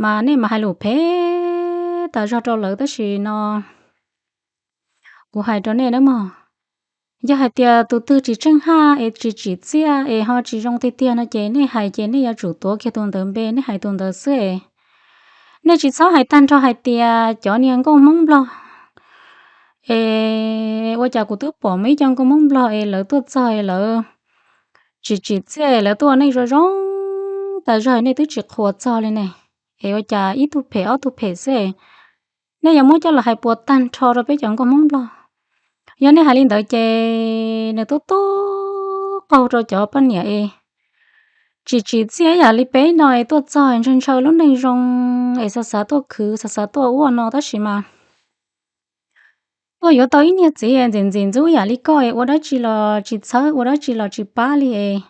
mas nej mas hais lus phem tas zog rau lawv tab sis no kuv hais rau nej nawb mog, yog hais tias tus twg tsis tsheej haj es tsis tsim txiaj es ho tsis zoo tiag tiag no ces nej hais ces nej yuav tsum tuav kiag tus ntawd npe, nej hais tus ntawd xwb es nej tsis txhob hais tag nrho hais tias cov niag nkauj Hmoob Nplog es ua cas kuv twb pom muaj ib co nkauj Hmoob Nplog es lawv tuaj txog es lawv tsis tsim txiaj es lawv tuaj ua neej zoo zoo tas zog nej twb tsis qhuas txog li ne. Es ua cas ib tug phem ob tug phem xwb es nej yuav muab coj los hais puas tag nrho rau peb cov nkauj Hmoob Nplog. Yog nej hais li ntawd ces nws tub tub qaug rau cov poj niam es tsis tsim txiaj ib yam li peb no es tuaj txog ntshaw ntshaw lub neej zoo es xav xav tuaj khwv xav xav tuaj ua no tab sis mas tuaj yuav tau ib niag txiv ntxim ntxim ntxub yam li koj es ua dab tsi los tsis txhawb ua dab tsi los tsis pab li es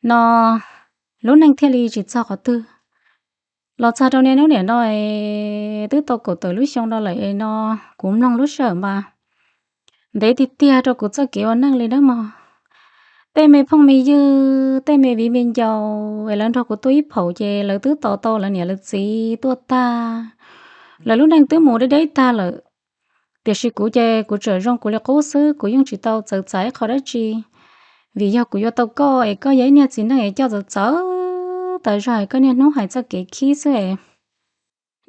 no lub neej thiaj li tsis txog qhov twg. Los txog rau niaj hnub niam no es twb tau kaum tawm lub xyoo no lawm es no, kuv mloog lub sij hawm mas ntev tiag tiag rau kuv txoj kev ua neej li nawb mog. Tej me phooj me ywg, tej me viv me ncaus es lawv nrog kuv tuaj ib phaum ces lawv twb tos tau lawv niam lawv txiv tuaj tag, lawv lub neej twb mus deb deb tag lawm. Tiam sis kuv ces kuv tseem zoo kuv li qub xwb, kuv yeej tsis tau txawv txav ib qho dab tsi, vim yog kuv yuav tau koj es koj yog ib niag txiv neej es coj txawv txawv tas zog, koj niaj hnub hais txoj kev khib xwb es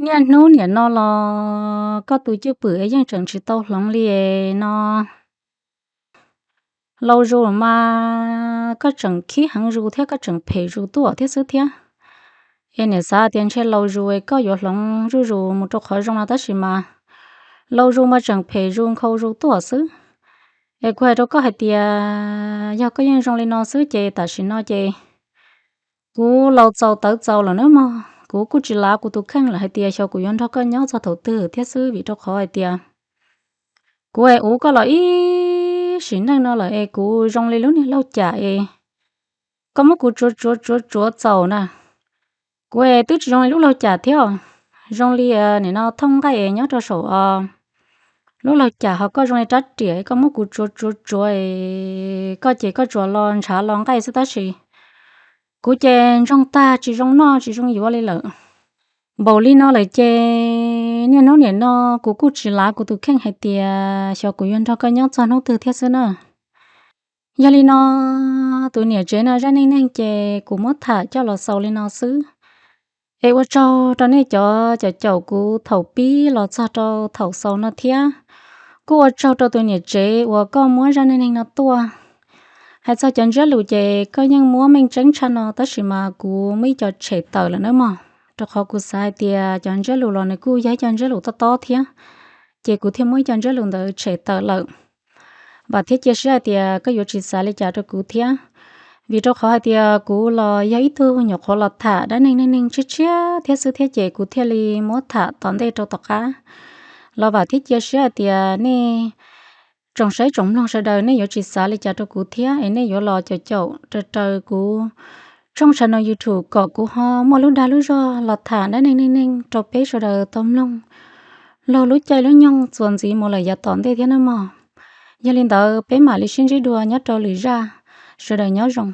niaj hnub niam no los koj tus cwj pwm es yeej tseem tsis tau hloov li no. Lau zus mas koj tseem khib heev zus thiab koj tseem phem zus tuaj thiab xwb thiab. Es niam xav tias ntshe lau zus es koj yuav hloov zuj zus mus rau qhov zoo no tab sis mas lau zus mas tseem phem zus nkhaus zus tuaj xwb. Es kuv hais rau koj hais tias yog koj yeej zoo li no xwb ces tam sim no ces kuv laus txaus tawv txaus lawm nawb mog. Kuv kuj tsis lav kuv tus kheej lawm hais tias xyov kuv yuav nrog koj nyob txog thaum twg thiab xwb, vim rau qhov hais tias kuv es uv koj los ib sim neej no lawm es kuv zoo li lub niag laug cam es koj muab kuv tsuav tsuav tsuav tsuav txaus na. Kuv es twb tsis zoo li lub laug cam thiab, zoo li nim no thooj nqaij es nyob rau saum lub laug cam, ho koj zoo li rab riam, koj muab kuv tsuav tsuav tsuav, koj ces koj tsuas los ntshav los nqaij xwb tab sis kuv ces ntsoog tag tsis zoo noj tsis zoo yuav li lawm. Npaum li no lawm ces niaj hnub niam no kuv kuj tsis lav kuv tus kheej hais tias xyov kuv yuav nrog koj nyob txog hnub twg thiab xwb na. Yog li no, tus niam tsev no zaj neej neeg ces kuv muab tham coj los xaus li no xwb. Es ua tsaug rau nej cov caum kuv thaum pib los txog rau thaum xaus no thiab. Kuj ua tsaug rau tus niam tsev uas koj muab zaj neej neeg no tuaj. Hais txog cov ntsiab lus ces koj yeej muab meej tseeb tshaj no tab sis mas kuv muaj ib co tshem tawm lawm nawb mog, rau qhov kuv xav hais tias cov ntsiab lus los nws kuj yog ib co ntsiab lus tob tob thiab, ces kuv thiaj muab ib co ntsiab lus ntawd tshem tawm lawm. Vam thiab cia siab hais tias koj yuav tsis xav li cas rau kuv thiab, vim rau qhov hais tias kuv los yog ib tug nyuam qhuav los tham dab neeg neej neeg tshiab tshiab thiab xwb thiab ces kuv thiaj li muab tham tom ntej rau tom qab. Los vam thiab cia siab hais tias nej tsoom saib tsoom mloog sawv daws nej yuav tsis xav li cas rau kuv thiab es nej yuav los caum caum raws raws kuv tshooj channel YouTube kom kuv ho muaj lub dag lub zog los tham dab neeg neej neeg rau peb sawv daws tau mloog laug lub caij lub nyoog txuas ntxiv mus lawm yav tom ntej thiab nawb mog. Yog li ntawd peb mam li sib ntsib dua nyob rau lwm zaj, sawv daws nyob zoo.